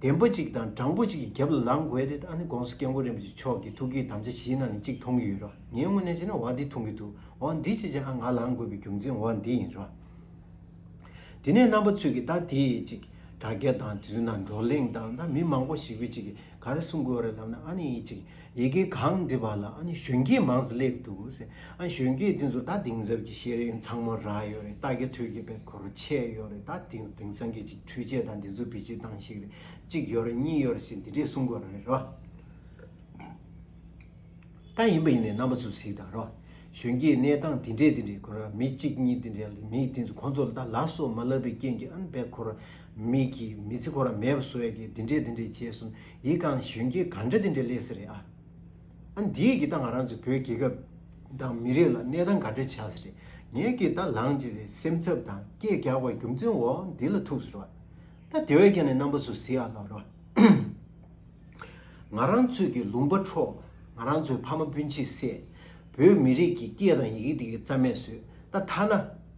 བདེན་པ་ཅིག་དང་དྲང་པོ་ཅིག་གི་རྒྱབ་ལ་ལངས་དགོས་དེ་ཨ་ནི་༸གོང་ས་༸སྐྱབས་མགོན་རིན་པོ་ཆེ་མཆོག་གི་ཐུགས་བསྐྱེད་དམ་བཅའ་བཞིའི་ནང་ནས་གཅིག་མཐོང་གི་ཡོད་རོ། ངའི་ངོས་ནས་བྱས་ན་འོ་འདི་མཐོང་གི་འདུག་འོ་འདི་བྱས་བྱས་ཨ་ང་ལངས་དགོས་པའི་རྒྱུ་མཚན་འོ་འདི་ཡིན་རོ། དེ་ནས་རྣམ་པ་ཚོས་ཀྱིས་ད་དེ་ཅིག་དྲ་རྒྱ་དང་དེ་ཚོ་ནང་བགྲོ་གླེང་དང་ད་མི་མང་པོ་ཞིག་གིས་ཅིག་ག་རེ་གསུང་དགོས་རེད་ལབ་ན་ཨ་ནི་ཅིག་ཡ་གི་གང་འདི་བ་ལ་ཨ་ནི་གཞོན་སྐྱེས་མང་ཙམ་སླེབས་འདུག་ཟེར། ཨ་གཞོན་སྐྱེས་དེ་ཚོ་ད་གདིང་ཚབ་ཀྱི་ཤེས་རིག་ཚང་མ་རག་ཡོད་རེད། ལྟ་རྒྱ་ཐོས་རྒྱ་བེད་ཁོ་རང་ཆད་ཡོད་རེད། ད་དེང་དེང་སང་གི་ཅིག་འཕྲུལ་ཆས་དང་དེ་ཚོ་བེད་སྤྱོད་བཏང་ཤེས་རེད། གཅིག་ཡོད་རེད་གཉིས་ཡོད་རེད་ཟེར་འདི་འདྲས་གསུང་དགོས་རེད་རོ། ད་ཡིན་པ་ཡིན་ནའི་རྣམ་པ་ཚོས་གཟིགས་དང་རོ། གཞོན་སྐྱེས་གནས་སྟངས་འདི་འདྲས་འདི་འདྲས་ཁོ་ར་མི་གཅིག་གཉིས་འདི་འདྲས་མི་དེ་ཚོ་ཁོ་ཚོ་ལ་ད་ལགས་སོ་མ་ལབ་པའི་རྐྱེན་གྱིས་ཨ་ནི་བས་ཁོ་ར་མི་གི་མི་ཚེ་ཁོ་ར་མེད་པ་བཟོ་ཡ་གི་འདི་འདྲས་འདི་འདྲས་བྱས་སོང་ཡི་གང་གཞོན་སྐྱེས་ག་འདྲ་འདི་འདྲས་སླེབས་ས་རེད་ཨ། ཨ་ནི་འདིས་གི་ད་ང་རང་ཚོ་བོད་རྒྱལ་ཁབ་ དང་མི་རིགས་ལ་གནས་སྟངས་ག་འདྲ་ཆགས་ས་རེད། ངས་ཀྱིས་ད་ལངས་ཀྱི་རེད། སེམས་འཚབ་དང་སྐད་རྒྱག་པའི་རྒྱུ་མཚན་འོ་འདི་ལ་ཐུག་ཟེར་བ། ད་དེ་བས་ཀྱང་ནས་རྣམ་པ་ཚོ་གཟིགས་ཨ་ལ་རོ། ང་རང་ཚོས་ཀྱི་ལུང་པ་འཕྲོག་ང་རང་ཚོའི་ཕ་མ་སྤུན་མཆེད་བསད། བོད་མི་རིགས་ཀྱི་སྐད་དང་ཡི་གེ་དེ་གའི་རྩ་མེད་བཟོས། ད་ཐ་ན་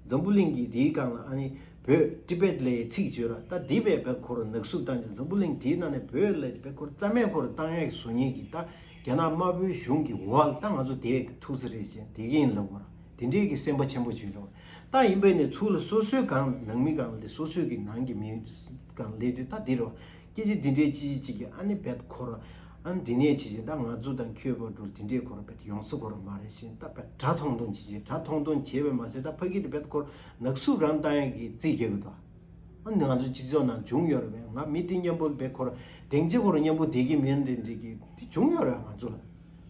འཛམ་བུ་གླིང་གི་དེའི་སྒང་ལ་ཨ་ནི་བོད་ཊི་བེཊ་ལའི་ཚིག་བརྗོད་ར། ད་འདི་བས་བས་ཁོ་ར་ནག་བསུབ་བཏང་ཅིང་འཛམ་བུ་གླིང་དེའི་ནང་ནས་བོད་ལ་བས་ཁོ་ར་རྩ་མེད་ཁོ་ར་བཏང་ཡག་གི་བཟོ་ཉེས་ཀྱི་ད་རྒྱ་ནག་དམར་པོའི་གཞུང་གི་འོག་ལ་ད་ང་ཚོ་དེ་ཐུག་ས་རེད་ཅེས་དེ་གི་ཡིན་ལབ་པ་ར། དེ་འདྲའི་གི་སེམས་པ་ཆེན་པོ་བྱོས་ལོ། ད་ཡིན་པས་ནས་ཚུར་ལ་སོ་སོའི་སྒང་ནང་མི་སྒང་ལ་སོ་སོའི་གི་ནང་གི་མི་སྒང་ལས་དུས་ད་འདི་རོ། སྐད་ཆ་འདི་འདྲའི་ཅི་ཅི་ཅིག་གི་ཨ་ནི་བེད་ཁོ་ར། ཨ་ནི་འདི་ནས་ཅི་ཅི་ད་ང་ཚོ་དང་ཁྱོད་བར་དུ་འདི་འདྲའི་ཁོ་ར་བེད་ཡོང་ས་ཁོ་ར་མ་རེད་ཤིང་ད་བེད་དྲ་ཐོང་ཐོང་ཅི་ཅི་དྲ་ཐོང་ཐོང་བྱས་པས་མ་ཟད་ད་ཕ་གི་དེ་བེད་ཁོ་ར་ནག་བསུབ་རང་བཏང་ཡག་གི་རྩིས་རྒྱག་གི་འདུག་ཨ་ནི་ང་ཚོ་སྤྱི་ཚོགས་ནང་བྱུང་ཡོད་རེད་པས། ང་མི་དེ་མཉམ་པོ་བེད་ཁོ་ར་སྡིངས་ཆ་ཁོ་ར་མཉམ་པོ་བསྡད་ཀྱི་མིན་རེད་འདྲི་གི་དེ་བྱུང་ཡོད་རེད་ང་ཚོ་ལ།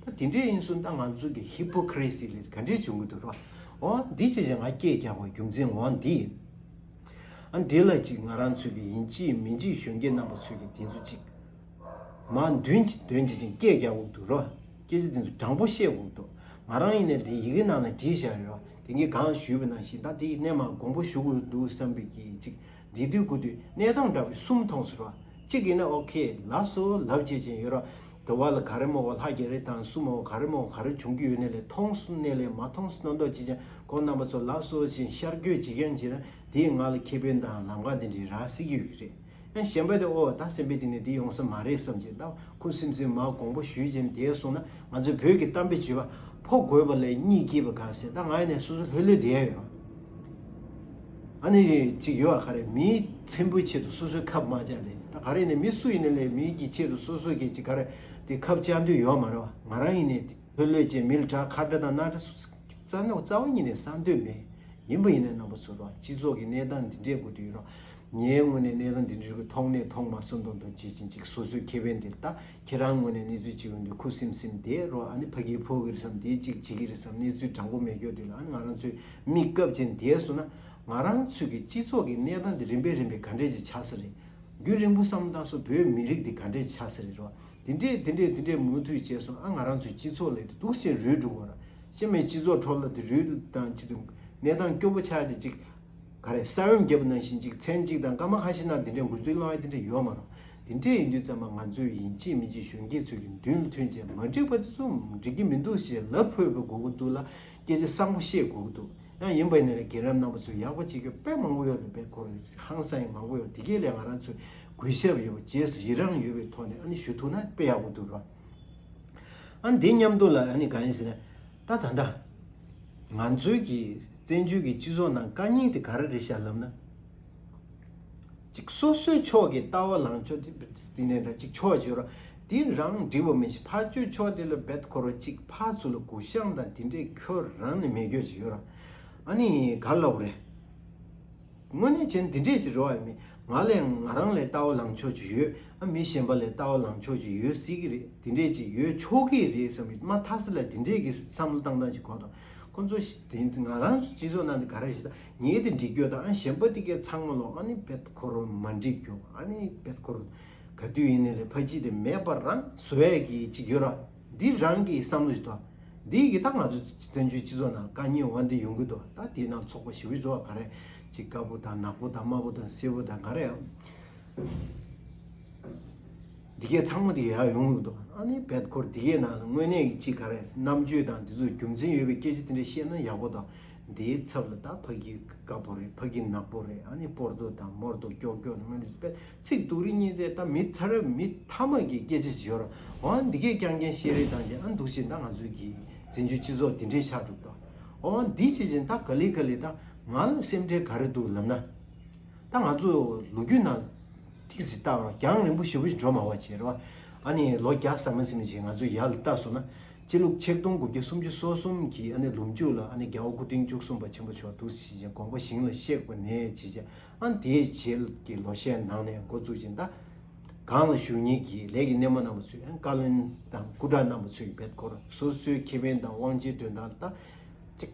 ད་དེ་འདྲའི་ཡིན་སོང་ད་ང་ཚོ་གི་ཧི་པོ་ཀི་རེ་སི་ལས་ག་འདྲས་བྱུང་གི་འདུག་རོ། འོ་འདི་བྱས་ཀྱང་ང་སྐད་རྒྱག་པའི་རྒྱུ་མཚན་འོ་འདི་ཡིན། ཨ་འདི་ལ་ཅིག་ང་རང་ཚོ་གི་ཡིན་གཅིག་མིན་གཅིག་གཞོན་སྐྱེས་རྣམ་པ་ཚོ་གི་དེ་ཚོ་ཅིག་མ་མདུན་གྱི་དོན་གྱི་ཅིག་སྐད་རྒྱག་དགོས་འདུག་རོ། སྐད་ཆ་དེ་ཚོ་དྲང་པོ་བཤད་དགོས་འདུག་ང་རང་ཡིན་ནའི་དེ་ཡི་གེ་ནང་ལ་བྲིས་བཞག་ཡོད་རོ། དེ་གའི་གང་ཞུས་པ་ནང་བཞིན་ད་དེ་ཡི་གནས་མ་དགོངས་པ་ཞུ་དགོས་འདུག་བསམ་པའི་གི་ཅིག་འདི་དུས་དགུ་དུས་གནས་སྟངས་འདྲ་པོ་གསུམ་མཐོང་ཟེར་བ། གཅིག་ཡིན་ན་ཨོ་ཁེ་ལགས་སོ་ལབ་བྱེད་ཅན་ཡོད་ར། དུ་བ་ལ་ག་རེ་མོ་བ་ལྷ་རྒྱ་རེ་དང་སུ་མོ་བ་ག་རེ་མོ་བ་ག་རེ་བྱུང་གི་ཡོད་ནས་ལས་མཐོང་སུ་ནས་ལས་མ་མཐོང་སུ་སྣ་མདོག་བྱེད་ཅན་ཁོང་རྣམ་པ་ཚོ་ལགས་སོ་ཞེས་ཤར་བསྐྱོད་བྱེད་མཁན་བྱེད་ན་དེའི་ང་ལ་ཁེ་ཕན་དང་ལམ་ཁ་འདི་འདྲའི་རག་སྲིད་ཀྱི་ཡོད་ཀྱི་རེད། ཡང་གཞན་པ་དེ་ཨོ་ད་སེམས་པའི་སྟེང་ནས་འདི་ཡོང་ས་མ་རེད་བསམ་བྱེད་ད་ཁུ་སིམ་སིམ་མ་དགོངས་པ་ཞུས་བྱས་ནས་དེ་སོང་ན་ང་ཚོའི་བོད་ཀྱི་གཏམ་དཔེ་བྱེད་པ་ཕོ་རྒོད་པ་ལས་གཉིད་སྐྱིད་པ་ག་ཟེར་ད་ང་ཡིན་ནས་སོ་སོ་ལྷོད་ལྷོད་བསྡད་ཡ་ཡོད། ཨ་ནི་ཅིག་ཡོད་ཨ་ག་རེ་མིའི་ཚེམ་བུའི་ཆེད་དུ་སོ་སོའི་ཁབ་མ་བཅག་ལས་ད་ག་རེ་ནས་མི་སུ་ཡིན་ནས་ལས་མིའི་གི་ཆེད་དུ་སོ་སོ་གི་ཅིག་ག་རེ་དེ་ཁབ་བཅག་འདོད་ཡོད་མ་རེད་བ། ང་རང་ཡིན་ནས་ལྷོད་ལྷོད་བྱས་མི་ལ་དྲག་ཁ་བརྡ་དང་སྣ་ཁ་རྩ་ནས་རྩ་བ་ཉིད་ནས་གསང་འདོད་མེད། ཡིན་པ་ཡིན་ནའི་རྣམ་པ་ཚོ་རོགས་སྤྱི་ཚོགས་ཀྱི་གནས་སྟངས་འདི་འདྲས་དགོས་དུས་རོགས་ངའི་ངོས་ནས་གནས་སྟངས་འདི་འདྲས་ཀྱི་མཐོང་ནས་མཐོང་མ་སོང་དོན་དུ་བྱེད་ཅིང་ཅིག་སོ་སོའི་ཁེ་ཕན་འདི་ལ་ད་ཁྱེད་རང་ངོས་ནས་གནས་ཚུལ་ཅིག་ཡོང་དུས་ཁུ་སིམ་སིམ་བསྡད་རོགས་ཨ་ནི་ཕ་གིའི་ཕོ་གི་རེད་བསམ་དེའི་ཅིག་བྱེད་ཀྱི་རེད་བསམ་གནས་ཚུལ་དྲང་པོ་མེད་སྐྱོ་དེ་ལ་ཨ་ནི་ང་རང་ཚོའི་མིག་བཀབ་ཅིང་བསྡད་སོང་ན་ང་རང་ཚོའི་གི་སྤྱི་ཚོགས་ཀྱི་གནས་སྟངས་འདི་རིམ་པས་རིམ་པས་ག་འདྲས་ཅིག་ཆགས་ས་རེད། རྒྱུན་རིང་པོ་བསམ་བློ་བཏང་སོང་བོད་མི་རིགས་འདི་ག་འདྲས་ཆགས་ས་རེད་རོ། དེ་འདྲས་དེ་འདྲས་དེ་འདྲས་མུ་མཐུད་བྱས་སོང་ཨ་ང་རང་ཚོའི་སྤྱི་ཚོགས་ལས་འདུག་ཞེས་རུལ་འགྲོ་བ་ར། ཤི་མེད་སྤྱི་ཚོགས་ཁྲོད་ལ་དེ་རུལ་དང་ཅི་དང་གནས་སྟངས་སྐྱོ་པོ་ཆགས་ཏེ་ཅིག་ག་རེ་ས་བོན་བརྒྱབ་ནང་བཞིན་ཅིག་མཚན་གཅིག་དང་སྐར་མ་ཁ་ཤས་ནང་དེ་འདྲས་འགུལ་སྐྱོད་གནང་ཡ་དེ་འདྲས་ཡོད་མ་རོ། དེ་འདྲས་ཡིན་དུས་ཙམ་པ་ང་ཚོས་ཡིན་གཅིག་མིན་གཅིག་གཞོན་སྐྱེས་ཚོས་ཀྱི་མདུན་ལ་ཐོན་བྱས་མ་འགྲིག་པ་དེ་ཚོ་འགྲིག་གི་མི་འདུག་ཞེས་ལབ་ཕོད་པའི་དགོས་མཁོ་འདུག་ལ་སྐད་ཆ་བཟང་པོ་བཤད་དགོས་ཀྱི་འདུག་ཡང་ཡིན་པ་ཡིན་ན་རྒན་རབས་རྣམ་པ་ཚོས་ཡག་པོ་བྱེད་རྒྱུ་དཔེ་མང་པོ་ཡོད་རེད་པས་ཁོ་རང་ཧང་སང་ཡང་མང་པོ་ཡོད་དེ་གས་ལས་ང་རང་ཚོས་གུས་ཞབས་ཡོད་པ་རྗེས་སུ་ཡི་རང་ཡོད་པའི་ཐོག་ནས་ཨ་ནི་ཞུ་ཐུབ་ན་དཔེ་ཡག་པོ་འདུག་རོ། ཨ་ནི་དེ་མཉམ་དུ་ལ་ཨ་ནི་གང་ཡིན་ཟེར་ན་ད་ད་ད་ང་ཚོའི་གི་བཙན་བྱོལ་གྱི་སྤྱི་ཚོགས་ནང་དཀའ་རྙིང་དེ་ག་རེ་རེད་ཤག་ལབ་ན། ཅིག་སོ་སོའི་ཕྱོགས་ཀྱི་ལྟ་བ་ལངས་ཕྱོགས་དེ་དེ་ནས་འདྲ་ཅིག་ཕྱོགས་ཅིག་ཡོད་ར། དེ་རང་འགྲིག་པ་མིན་ཞིག་ཕར་ཕྱོགས་ཕྱོགས་དེ་ལ་བེད་ཁོ་ར་ཅིག་ཕར་ཚུར་ལ་གུ་བཤངས་དང་དེ་འདྲས་ཁྱོད་རང་ནས་མེད་སྐྱོ་ཅིག་ཡོད་ར། ཨ་ནི་ག་ལབ་རེད། དངོས་གནས་བྱས་ན་དེ་འདྲས་ཅིག་རེད་བ་མི་ང་ལས་ང་རང་ལས་ལྟ་བ་ལངས་ཕྱོགས་ཅིག་ཡོད་ཨ་མི་གཞན་པ་ལས་ལྟ་བ་ལངས་ཕྱོགས་ཅིག་ཡོད་སྲིད་ཀྱི་རེད། དེ་འདྲས་ཅིག་ཡོད་ཆོག་གི་རེད་བསམ་གི་མ་མཐའ་ས་ལ་དེ་འདྲས་ཀྱི་བསམ་བློ་བཏང་སྟངས་ཅིག་གོ་དང་ཁོ་ཚོ་དེ་ང་རང་ཚོ་སྤྱི་ཚོགས་ནང་དུ་ག་རེ་ཞིག་དང་ངས་དེ་འགྲིག་གྱོད་དང་ཨ་གཞན་པ་དེ་གས་ཚང་མ་ལོ་ཨ་ནི་བེད་ཁོ་རོ་མ་འགྲིག་གྱོད་ཨ་ནི་བེད་ཁོ་རོ་ག་དུས་ཡིན་ནའི་ལས་ཕ་སྐྱིད་དེ་མེད་པ་རང་བཟོ་ཡས་ཀྱི་ཅིག་ཡོད་ར། འདི་རང་གི་བསམ་བློ་ཞིག་དང་འདི་གི་ད་ང་ཚོ་བཙན་བྱོལ་སྤྱི་ཚོགས་ནང་དཀའ་ངལ་འོ་འདི་ཡོང་གི་འདུག་ད་དེའི་ནང་ཚོགས་པ་ཞིག་བཟོ་བ་ག་རེ་ཅིག་དཀར་པོ་དང་ནག་པོ་དང་དམར་པོ་དང་སེར་པོ་དང་ག་རེ་ཡང་། འདི་གས་ཚང་མ་འདི་གས་ཡར་ཡོང་གི་འདུག་ཨ་ནི་བེད་ཁོ་ར་འདི་གས་ནང་ལ་དངོས་གནས་ཀྱི་ཅིག་ག་རེ་རྣམ་དཔྱོད་དང་འདི་ཚོ་རྒྱུ་མཚན་ཡོད་པའི་སྐད་ཆ་དེ་འདྲ་བཤད་ན་ཡག་པོ་དང་འདིའི་ཚབ་ལ་ད་ཕ་གི་དཀར་པོ་རེད་ཕ་གི་ནག་པོ་རེད་ཨ་ནི་སྤོར་དོ་དང་མོར་དོ་ཀྱོག་ཀྱོག་ནི་མ་འདྲ་བེད་ཚིག་སྡུག་རི་གཉིས་ཚེ་ད་མི་ཐ་ར་མི་ཐ་མ་གི་སྐད་ཆ་ཞིག་ཡོད་ར། འོ་འདི་གས་རྐྱང་རྐྱང་བཤད་རེས་དང་ཅན་ཨ་འདུག་བཞིན་ད་ང་ཚོའི་གི་བཙན་བྱོལ་སྤྱི་ཚོགས་འདི་འདྲས་ཆགས་འགྲོ་གི་འདུག་འོ་འདི་བྱེད་བཞིན་ད་ག་ལེ་ག་ལེ་ད་ང་ལ་སེམས་ཁྲལ་ག་རེ་འདུག་ལབ་ན། ད་ང་ཚོ་ལོ་རྒྱུས་ནང་ཏིག་ཙི་ལྟ་རོགས་རྒྱང་རིང་པོ་ཞེ་པོ་ཞིག་འགྲོ་མ་བ་བྱེད་རོགས། ཨ་ནི་ལོ་བརྒྱ་ཟ་མ་ཟིན་མི་ཞིག་ང་ཚོ་ཡར་ལ་ལྟ་སོང་ན་སྤྱི་ལོ་ཆིག་སྟོང་དགུ་བརྒྱ་སུམ་ཅུ་སོ་གསུམ་གྱི་ཨ་ནི་ལོ་མཇུག་ལ་ཨ་ནི་རྒྱལ་བ་སྐུ་ཕྲེང་བཅུ་གསུམ་པ་ཆེན་པོ་མཆོག་འདུག་ཞེས་བྱས་དགོངས་པ་ཞིང་ལ་གཤེགས་པ་ནས་ཇི་བྱས་ཨ་ནི་དེའི་རྗེས་ཀྱི་ལོ་ཤས་ནང་ནས་འགོ་བཙུགས་ཅིང་ད་གང་ལ་ཞུ་སྙིང་གི་ལས་ཀྱི་སྣེ་མོ་རྣམ་པ་ཚོས་ཨ་ནི་བཀའ་བློན་དང་སྐུ་དྲག་རྣམ་པ་ཚོས་ཀྱི་བེད་ཁོ་ར་སོ་སོའི་ཁེ་ཕན་དང་དབང་ཆའི་དོན་དག་ལ་ད་ཅིག་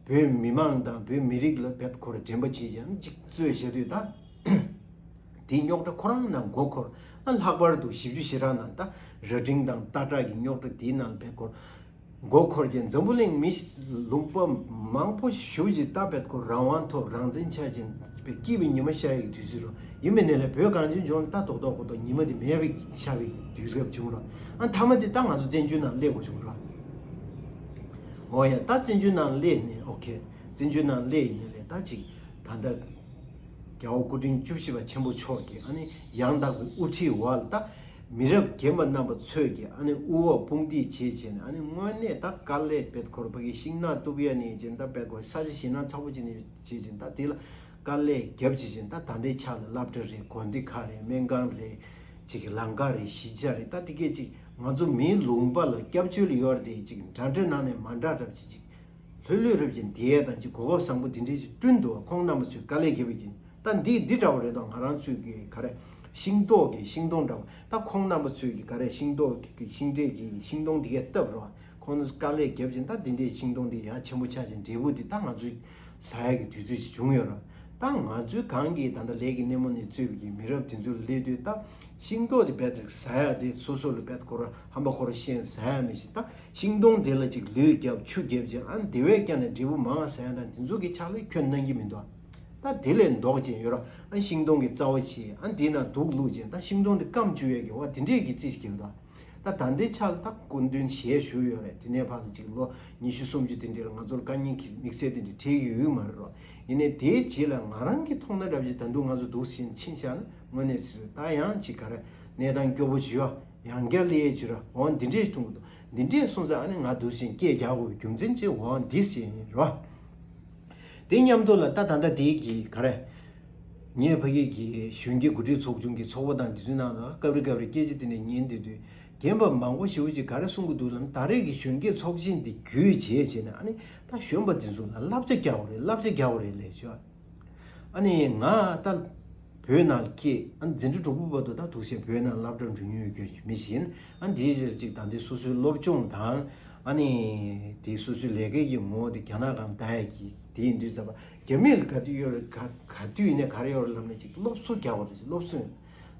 བོད་མི་མང་དང་བོད་མི་རིགས་ལ་བེད་ཁོ་ར་འགྲན་པ་བྱེད་ཀྱང་ཅིག་རྩོད་བྱེད་དུས་ད། དེའི་རྙོག་དྲ་ཁོ་རང་ནང་མགོ་འཁོར་ན་ལྷག་པར་དུ་བཞི་བཅུ་ཞེ་གྲངས་ནང་ད་ར་སྒྲེང་དང་སྟག་བྲག་གི་རྙོག་དྲ་དེའི་ནང་བེད་ཁོ་ར་ མགོ་འཁོར་གྱིན་འཛམ་བུ་གླིང་མི་ལུང་པ་མང་པོ་ཞེ་ཅིག་ད་བེད་ཁོ་རང་དབང་ཐོབ་རང་བཙན་ཆགས་ཅིང་སྐྱིད་པའི་ཉི་མ་ཤར་ཡག་དུས་ཚོད་རེད། ཡིན་པའི་ནས་ལས་བོད་གངས་ཅན་ལྗོངས་ད་རྡོག་རྡོག་རྡོག་རྡོག་ཉི་མ་དེ་མེད་པའི་ཤར་བའི་དུས་སྐབས་བྱུང་རེད། ཨ་མཐའ་མ་དེ་ད་ང་ཚོ་བཙན་བྱོལ་ནང་སླེབས་དགོས་བྱུང་རེད། འོ་ཡ། ད་བཙན་བྱོལ་ནང་སླེབས་ནས་ཨོ་ཁེ། བཙན་བྱོལ་ནང་སླེབས་ཡིན་ནས་ལས་ད་ཅིག་ད་ལྟ་རྒྱལ་བ་སྐུ་ཕྲེང་བཅུ་བཞི་པ་ཆེན་པོ་མཆོག་གིས་ཨ་ནི་ཡང་དག་པའི་དབུ་ཁྲིད་འོག་ལ་ད་མི་རབས་རྒན་པ་རྣམ་པ་ཚོས་ཀྱིས་ཨ་ནི་དབུ་འོག་དཔུང་སྡེས་བྱས་བྱས་ནས་ཨ་ནི་དངོས་གནས་ད་དཀའ་ལས་བེད་ཁོ་ར་ཕ་གི་ཤིང་ནགས་གཏུབ་ཡ་ནས་བྱས་ད་བེད་ཁོ་ས་ཆ་ཞེད་སྣང་ཚ་པོ་བྱས་ནས་བྱས་བྱས་ད་དེ་ལ་དཀའ་ལས་བརྒྱབ་བྱས་བྱས་ད་ད་ལྟའི་ཆ་ལ་སློབ་གྲྭ་རེད། དགོན་སྡེ་ཁག་རེད། སྨན་ཁང་རེད། ཅིག་གི་ལམ་ཁ་རེད། གཞིས་ཆགས་རེད། ད་དེ་གས་ཅིག་ང་ཚོ་མིའི་ལུང་པ་ལ་སྐྱབས་བཅོལ་ཡོད་རེད། དེ་ཅིག་འདྲ་འདྲ་ནང་ནས་མ་འདྲ་འདྲ་བྱས་ཅིག་ལྷོད་ལྷོད་རུབ་ཅིག་བསྡད་ཡ་དང་ཅིག་གོ་སྐབས་བཟང་པོ་དེ་འདྲས་ཅིག་བསྐྲུན་འདུག་ཁོང་རྣམ་པ་ཚོས་དཀའ་ལས་བརྒྱབ་པའི་རྐྱེན། ད་འདི་འདི་འདྲ་བ་རེད་དོ། ང་རང་ཚོས་ཀྱི་ག་རེ་ཤིང་ཏོག་གི་ཤིང་སྡོང་འདྲ་བ། ད་ཁོང་རྣམ་པ་ཚོས་ཀྱི་ག་རེ་ཤིང་ཏོག་གི་ཤིང་འབྲས་ཀྱི་ཤིང་སྡོང་འདི་གས་བཏབ་རོགས། ཁོང་ཚོས་དཀའ་ལས་བརྒྱབ་ཅིང་ད་འདི་འདྲས་ཤིང་སྡོང་འདི་ཡང་ཆེན་པོ་ཆགས་ཅིང་འབྲས་བུ་འདི་ད་ང་ཚོས་ཟ་ཡ་གི་དུས་ཚོད་ཅིག་བྱུང་ཡོད་ར། ད་ང་ཚོའི་གང་གི་ད་ལྟ་ལས་ཀྱི་སྣེ་མོ་ནས་གཙོས་པའི་གི་མི་རབས་དེ་ཚོ་སླེབས་དུས་ད་ཤིང་ཏོག་དེ་རྦད་དེ་ཟ་ཡ་དེ་སོ་སོ་ལ་རྦད་ཁོ་ར་ཧམ་པ་ཁོ་ར་ཤེས་ཟ་ཡ་མེད་ཞིང་ད། ཤིང་སྡོང་དེ་ལ་ཅིག་ལུད་བརྒྱབ་ཆུ་བརྒྱབ་ཅིང་ཨ་ནི་དེ་བས་ཀྱང་ནས་འབྲས་བུ་མང་ཟ་ཡ་དང་དེ་ཚོ་གི་ཕྱག་ལས་ཁྱོན་གནང་གི་མི་འདུག་ད་དེ་ལས་ལྡོག་ཅིང་ཡོད་ར། ཨ་ཤིང་སྡོང་གི་རྩ་བ་ཕྱིས་ཨ་དེ་ན་དུག་བླུགས་ཅིང་ད་ཤིང་སྡོང་དེ་སྐམ་བཅུག་ཡས་ཀྱི་འོ་དེ་འདྲས་ཀྱི་རྩིས་ཤིག་གི་འདུག་ད་ད་ལྟའི་ཆ་ལ་ད་སྐུ་མདུན་ཞལ་བཞུགས་ཡོད་རེད། དེ་ནས་ཕར་ལ་ཅིག་ལོ་ཉི་ཤུ་སུམ་ཅུ་དེ་འདྲས་ལ་ང་ཚོར་དཀའ་ཉེན་གྱི་དམིགས་བསལ་དེ་འདྲས་འཕྲད་ཀྱི་ཡོད་མ་རེད་རོ། ཡིན་ནའི་དེའི་རྗེས་ལ་ང་རང་གི་མཐོང་སྣང་འདྲ་བ་ཞིག་ད་དུང་ང་ཚོ་འདུག་ཟིན་ཕྱིན་བཞག་ན་དངོས་གནས་ཟེར་ད་ཡང་ཅིག་ག་རེ་གནས་སྟངས་སྐྱོ་པོ་ཞིག་ཡོད། ཡང་བསྐྱར་ལས་ཀྱི་ར་འོང་འདི་འདྲས་མཐོང་གི་འདུག་འདི་འདྲས་སོང་ཙང་ཨ་ནི་ང་འདུག་ཟིན་སྐད་རྒྱག་དགོས་པའི་རྒྱུ་མཚན་ཅིག་འོང་འདི་ཟིན་རོ། དེ་མཉམ་དུ་ལ་ད་ད་ལྟ་དེའི་གི་ག་རེ། ངས་ཕ་གི་གི་གཞོན་སྐྱེས་འགོ་ཁྲིད་ཚོགས་ཆུང་གི་ཚོགས་པ་དང་འདི་ཚོའི་ནང་ལ་སྐབས་རེ་སྐབས་རེ་སྐད་ཆ་དེ་འདྲ་ཉན་བསྡད་དུས་རྒན་པ་མང་པོ་ཞེ་པོ་ཅིག་ག་རེ་གསུང་གི་འདུག་ལབ་ན་ད་རེས་ཀྱི་གཞོན་སྐྱེས་ཚོགས་ཆེན་འདི་བརྒྱུད་བྱས་བྱས་ནས་ཨ་ནི་ད་གཞོན་པ་འདི་ཚོ་ལ་བསླབ་བྱ་རྒྱག་དགོས་རེད། བསླབ་བྱ་རྒྱག་དགོས་རེད་ལས་ཤོག་ཨ་ནི་ང་ད་བོད་ནང་ལ་སྐྱེས། ཨ་ནི་འཛིན་གྲྭ་དྲུག་པ་བར་དུ་ད་འདུག་སེ་བོད་ནང་སློབ་གྲྭ་འགྲོ་མྱོང་ཡོད་རྒྱུ་མི་ཞིག་ཡིན། ཨ་ནི་དེའི་རྗེས་ཅིག་ད་ལྟའི་སོ་སོའི་སློབ་སྦྱོང་དང་ཨ་ནི་དེའི་སོ་སོའི་ལས་ཀའི་གི་ངོ་བོ་དེ་རྒྱ་ནག་གང་ལྟ་ཡ་གི་དེ་ཡིན་དུས་ཙམ་པ་རྒྱ་མི་ལ་ག་དུས་ཡོད་རེད། ག་ག་དུས་ཡིན་ནའི་ག་རེ་ཡོད་རེད་ལབ་ན་ཅིག་སློབ་གསོ་རྒྱག་དགོས་རེད། ཅིག་སློབ་གསོ་ཡིན།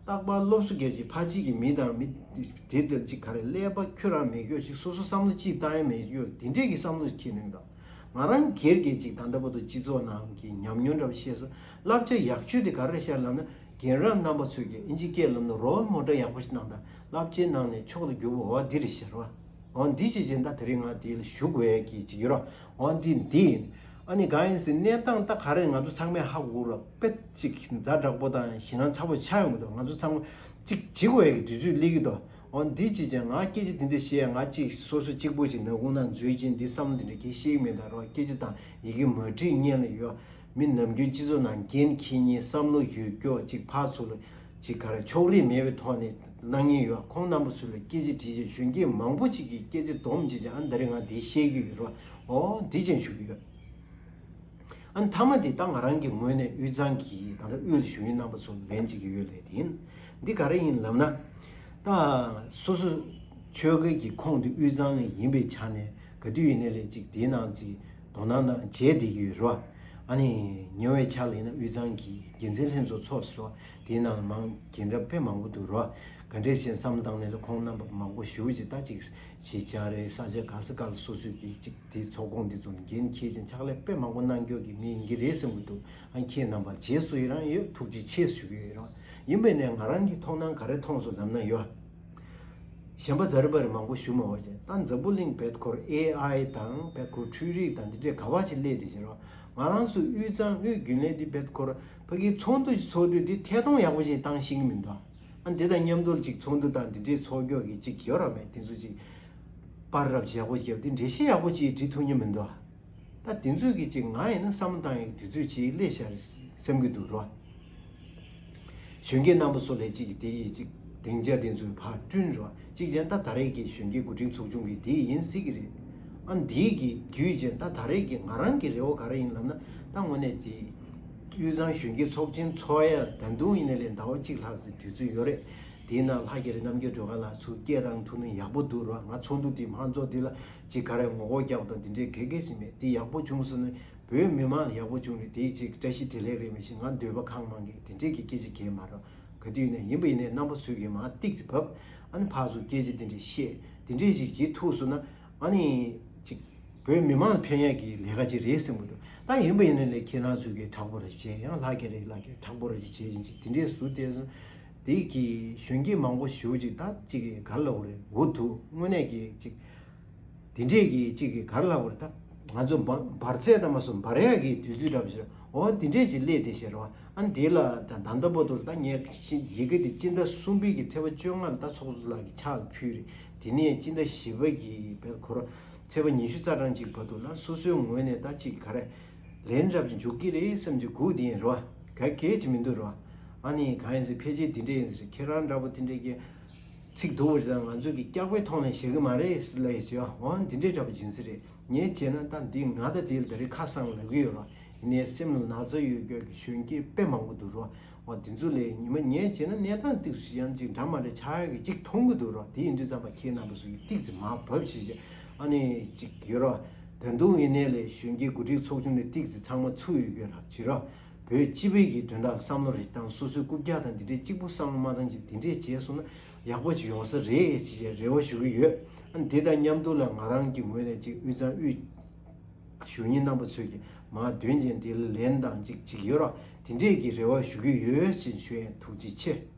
རྟག་པར་སློབ་གསོ་རྒྱག་ཅིག་ཕ་གཅིག་གི་མི་དང་མི་དེ་དེར་ཅིག་ག་རེ་ཀླད་པ་ཁྱོད་རང་མེད་རྒྱུ་ཅིག་སོ་སོ་བསམ་བློ་ཅིག་བཏང་ཡ་མེད་རྒྱུ་དེ་འདྲས་ཀྱི་བསམ་བློ་ཞིག་འཁྱེར་ནས་འདུག་ང་རང་སྒེར་གྱི་ཅིག་ད་ལྟ་བར་དུ་སྤྱི་ཚོགས་ནང་གི་ཉམས་མྱོང་འདྲ་པོ་བཤད་སོང་། བསླབ་བྱ་ཡག་ཤོས་དེ་ག་རེ་ཤར་ལབ་ན་རྒན་རབས་རྣམ་པ་ཚོས་ཀྱི་ཨིན་ཇི་སྐད་ལབ་ན་རོལ་མོ་ཌལ་ཡག་པོ་ཞིག་གནང་དང་བསླབ་བྱའི་ནང་ནས་མཆོག་ཏུ་གྱུར་པ་འོ་འདི་རེད་ཤར་བ། འོ་འདི་ཅི་བྱེད་ད་དེ་རིང་ང་འདི་ལ་ཞུ་དགོས་ཡ་གི་ཅིག་ཡོད་རོ། འོ་འདི་འདི་ཡིན། ཨ་ནི་གང་ཡིན་ཟེར་གནས་སྟངས་ད་ག་རེ་ང་ཚོ་ཚང་མས་ཧ་གོ་རོ། དཔེ་ཅིག་ཛ་དྲག་པོ་དང་ཞེད་སྣང་ཚ་པོ་ཆགས་ཡོང་གི་འདུག་ང་ཚོ་ཚང་མ་ཅིག་བྱེད་དགོས་ཡ་གི་དུས་ཚོད་སླེབས་ཀྱི་འདུག་འོ་འདི་ཅི་བྱེད་ང་སྐད་ཆ་འདི་འདྲ་བཤད་ཡ་ང་ཅིག་སོ་སོ་གཅིག་པོ་ཅིག་ནག་ཁུང་ནང་འཛུལ་ཅིང་འདི་བསམ་བློ་འདི་འདྲ་སྐད་བཤད་ཀྱི་མེད་ད་རོ། སྐད་ཆ་དང་ཡི་གེ་མ་བྲིས་སྔོན་ལ་ཡོད། མི་ནམ་རྒྱུན་སྤྱི་ཚོགས་ནང་འགན་འཁྱེར་མཁན་བསམ་བློ་ཡོད་སྐྱོ་ཅིག་ཕར་ཚུར་ལ་ཅིག་ག་རེ་ཕྱོགས་རིས་མེད་པའི་ཐོག་ནས་གནང་མཁན་ཡོད། ཁོང་རྣམ་པ་ཚོ་ལ་སྐད་ཆ་དྲིས་བྱས་གཞོན་སྐྱེས་མང་པོ་ཅིག་གིས་སྐད་ཆ་སྡོམ་བྱས་བྱས་ཨ་ནི་ད་རེས་ང་འདི་བཤད་ཀྱི་ཡོད་རོ། འོ་འདི་ཅན་ཞུ་གི་ཡོད། ཨ་ནི་མཐའ་མ་འདི་ད་ང་རང་གི་ངོས་ནས་དབུས་གཙང་གི་ད་ལྟ་དབུས་ལ་བཞུགས་མཁན་རྣམ་པ་ཚོ་ལན་ཅིག་ཡོད་ལས་དེ་ཡིན། འདི་ག་རེ་ཡིན་ལབ་ན། ད་སོ་སོ་ཆོལ་ཁའི་གི་ཁོངས་འདི་དབུས་གཙང་ནས་ཡིན་པའི་ཆ་ནས་ག་དུས་ཡིན་ནའི་ལས་ཅིག་དེའི་ནང་ཅིག་དོ་སྣང་དང་བྱས་བསྡད་ཀྱི་ཡོད་རོ། ཨ་ནི་ཉེ་བའི་ཆར་ལ་ཡིན་ན་དབུས་གཙང་གི་དགེ་མཚན་ལྷན་ཚོགས་ཚོགས་སུ་རོ། དེའི་ནང་ལ་མང་རྒན་རབས་དཔེ་མང་པོ་འདུག་རོ། ག་འདྲས་ཤེས་བསམ་བཏང་ནས་ལ་ཁོང་རྣམ་པ་མང་པོ་ཞེ་པོ་ཅིག་ད་ཅིག་གཞིས་ཆགས་རེད། ས་ཆ་ག་ས་ག་ལ་སོ་སོའི་གི་ཅིག་དེའི་ཚོགས་ཁོངས་འདི་ཚོ་འགན་འཁྱེར་ཅིང་ཕྱག་ལས་དཔེ་མང་པོ་གནང་རྒྱུ་གི་མི་ཡིན་གྱི་རེད་བསམ་གྱི་འདུག་ཨ་ཁྱེད་རྣམ་པར་རྗེས་སུ་ཡི་རང་ཡོད། ཐུགས་རྗེ་ཆེ་ཞུ་གི་ཡོད་རང་ཡིན་པས་ནས་ང་རང་གི་མཐོང་སྣང་ག་རེ་མཐོང་སོང་ལབ་ན་ཡོད། གཞན་པ་ཛ་རི་པ་རི་མང་པོ་ཞུ་མ་བ་ཅན་ད་འཛམ་བུ་གླིང་བེད་ཁོར་ཨེ་ཨའི་དང་བེད་ཁོར་འཕྲུལ་རིག་དང་འདི་འདྲས་ག་བ་ཅིག་སླེབས་དེ་བཞིན་རོ། ང་རང་ཚོ་དབུས་གཙང་དབུས་རྒྱུན་ལས་འདི་བེད་ཁོར་ཕ་གིའི་ཚོགས་འདུ་ཞིག་ཚོགས་དུས་འདི་ཐད་གཏོང་ཡག་པོ་ཅིག་བཏང་ཤེས་ཀྱི་མི་འདུག་ཨ་འདི་དང་མཉམ་དུ་ཅིག་ཚོགས་འདུ་དང་འདི་འདྲས་ཚོགས་རྒྱུ་གི་ཅིག་ཡོད་ར་མེད་དེ་ཚོ་ཅིག་པར་རབ་ཅིག་ཡག་པོ་ཅིག་བརྒྱབ་སྟེ་འགྲེལ་བཤད་ཡག་པོ་ཅིག་འབྲི་ཐུབ་མྱོང་མི་འདུག་ད་དེ་ཚོས་ཀྱི་ཅིག་ང་ཡིན་ན་བསམ་བློ་བཏང་ཡག་དུས་ཚོད་ཅིག་སླེབས་ཤག་རེད་བསམ་གྱི་འདུག་རོ། གཞོན་སྐྱེས་རྣམ་པ་ཚོ་ལས་ཅིག་གི་དེ་ཡི་ཅིག་སྡིངས་ཆ་དེ་ཚོའི་ཕར་བསྐྲུན་རོ། ཅིག་ཅན་ད་ད་རེས་ཀྱི་གཞོན་སྐྱེས་འགོ་ཁྲིད་ཚོགས་ཆུང་གི་དེ་ཡིན་སྲིད་ཀྱི་རེད། ཨ་འདིའི་གི་བརྒྱུད་ཅན་ད་ད་རེས་ཀྱི་ང་རང་གི་རེ་བ་ག་རེ་ཡིན་ལབ་ན་ད་དངོས་གནས་དེ་དབུས་གཙང་གཞོན་སྐྱེས་ཚོགས་ཆེན་ཚོགས་ཡ་ད་དུང་ཡིན་ན་ལས་ཟླ་བ་གཅིག་ལྷག་ཙམ་དུས་ཚོད་ཡོད་རེད། དེའི་ནང་ལྷ་རྒྱ་རི་རྣམ་རྒྱལ་སྒྲོལ་དཀར་ལགས་ཚུར་སྐད་བཏང་ཐུབ་ན་ཡག་པོ་འདུག་རོ། ང་ཚོགས་འདུ་དེ་ལྷན་ཚོགས་དེ་ལ་ཅིག་ག་རེ་ངོ་རྒོལ་རྒྱག་དང་དེ་འདྲའི་གེ་གེ་ཞིག་མེད། དེ་ཡག་པོ་བྱུང་སོང་ན་བོད་མི་མང་ལ་ཡག་པོ་བྱུང་རེད། དེ་ཅིག་བཀྲ་ཤིས་བདེ་ལེགས་རེད། མི་ཤེས་ང་འདོད་པ་གང་མང་གི་དེ་འདྲའི་གི་སྐད་ཆ་གས་མ་རོ། ག་དུས་ཡིན་ན་ཡིན་པ་ཡིན་ནའི་རྣམ་པ་ཚོས་གི་མ་ཏིག་ཙི་བབས་ཨ་ནི་ཕར་ཚུར་སྐད་ཆ་དེ་འདྲ་བཤད་དེ་འདྲའི་ཞིག་བྱེད་ཐུབ་སོང་ན་ ཨ་ནི་ཅིག་བོད་མི་མང་ལ་ཕན་ཡག་གི་ལས་ཀ་ཅིག་རེད་བསམ་གྱི་འདུག་ད་ཡིན་པ་ཡིན་ན་ལས་ཁྱེད་རང་ཚོ་གིས་དྲག་པོ་ར་ཅིག་བྱས། ཡང་ལྷ་རྒྱ་རི་ལགས་ཀྱིས་དྲག་པོ་ར་ཅིག་བྱས་ཅིག་དེ་འདྲས་བཟོ་དེ་དེ་གི་གཞོན་སྐྱེས་མང་པོ་ཞེ་པོ་ཅིག་ད་ཅིག་གི་ག་རེ་ལབ་དགོས་རེད། འུ་ཐུག་དངོས་གནས་ཀྱི་ཅིག་དེ་འདྲས་ཀྱི་ཅིག་གི་ག་རེ་ལབ་དགོས་རེད། ད་ང་ཚོ་འབར་འབར་རྫས་དང་མ་སོང་འབར་ཡག་གི་དུས་ཚོད་འདྲ་པོ་ཞིག་རེད། འོ་དེ་འདྲས་ཅིག་སླེབས་བསྡད་ཤག་རེད་བ། ཨ་ནི་དེ་ལ་ད་ད་ལྟ་བར་དུ་ད་ངས་ཡི་གེ་དེ་སྤྱི་ཟླ་གསུམ་པའི་གི་ཚེས་པ་བཅོ་ལྔ་ལ་ད་ཚོགས་གཙོ་ལགས་ཀྱི་ཕྱག་ལ་ཕུལ་རེད། དེ་ནས་སྤྱི་ཟླ་བཞི་པ་གི་བེལ་ཁོ་ར་ཚེས་པ་ཉི་ཤུ་རྩ་གྲངས་ཅིག་བར་དུ་ལ་སོ་སོའི་ངོས་ནས་ད་ཅིག་ག་རེ་ལན་འདྲ་པོ་ཅིག་འཇུག་གི་རེད་བསམ་གྱི་སྒུག་བསྡད་ཡིན་རེད་བ། ག་གེ་ཅིག་མི་འདུག་རེད་བ། ཨ་ནི་གང་ཡིན་ཟེར་ཕལ་ཆེར་དེ་འདྲས་ཡིན་ཟེར། ཁྱེད་རང་འདྲ་པོ་དེ་འདྲས་ཀྱི་ཚིག་སྡུག་པ་ཞིག་དང་ང་ཚོ་གི་སྐྱག་པའི་ཐོག་ནས་བཤད་གི་མ་རེད་ཟེར་ལབ་ཡོད་ཅེས། འོ་འདི་འདྲའི་འདྲ་པོ་ཡིན་ས་རེད། ངས་བྱས་ན་ད་འདི་ང་ད་འདི་ལ་ད་རེས་ཁ་གསང་ལབ་གི་ཡོད་ར། ཡིན་ནའི་སེམས་ལ་ན་ཚ་ཡོད་རྒྱུ་གི་གཞོན་སྐྱེས་དཔེ་མང་པོ་འདུག་ར། འོ་འདི་ཚོ་ལས་ཉི་མ་ངས་བྱས་ན་གནས་སྟངས་ཏིག་ཙམ་ཡང་ཅིག་འདྲ་མ་འདྲ་ཆགས་ཡག་གི་ཅིག་མཐོང་གི་འདུག་ར། དེ་ཡིན་དུས་ཙམ་པ་ཁྱེད་རྣམ་པ་ཚོ་གིས་ཏིག་ཙམ་མར་བབས་བྱས་བྱས་ཨ་ནི་ཅིག་ཡོད་ར། ད་དུང་ཡིན་ནའི་ལས་གཞོན་སྐྱེས་འགོ་ཁྲིད་ཚོགས་ཆུང་ནས་ཏིག་ཙམ་ཚང་མ་ཚུགས་ཡོད་རྒྱུ་ར་བྱེད་ར། བོད་སྤྱི་པའི་གི་དོན་དག་བསམ་བློ་རེ་བཏང་། སོ་སོའི་རྐུབ་བཀྱག་དང་འདི་འདྲའི་གཅིག་པུ་བསམ་བློ་མ་བཏང་ཅིག་འདི་འདྲས་བྱས་སོང་ན་ཡག་པོ་ཅིག་ཡོང་ས་རེད་ཅེས་རེ་བ་ཞུ་གི་ཡོད། ཨ་ནི་དེ་དང་མཉམ་དུ་ལ་ང་རང་གི་ངོས་ནས་ཅིག་དབུས་གཙང་དབུས་གཞོན་གཉེར་རྣམ་པ་ཚོས་ཀྱི་མར་འདོན་ཅིང་དེ་ལ་ལན་དང་ཅིག་ཅིག་ཡོད་ར། དེ་འདྲས་ཀྱི་རེ་བ་ཞུ་གི་ཡོད་ཅེས་ཞུ་ཡས། ཐུགས་རྗེ་ཆེ།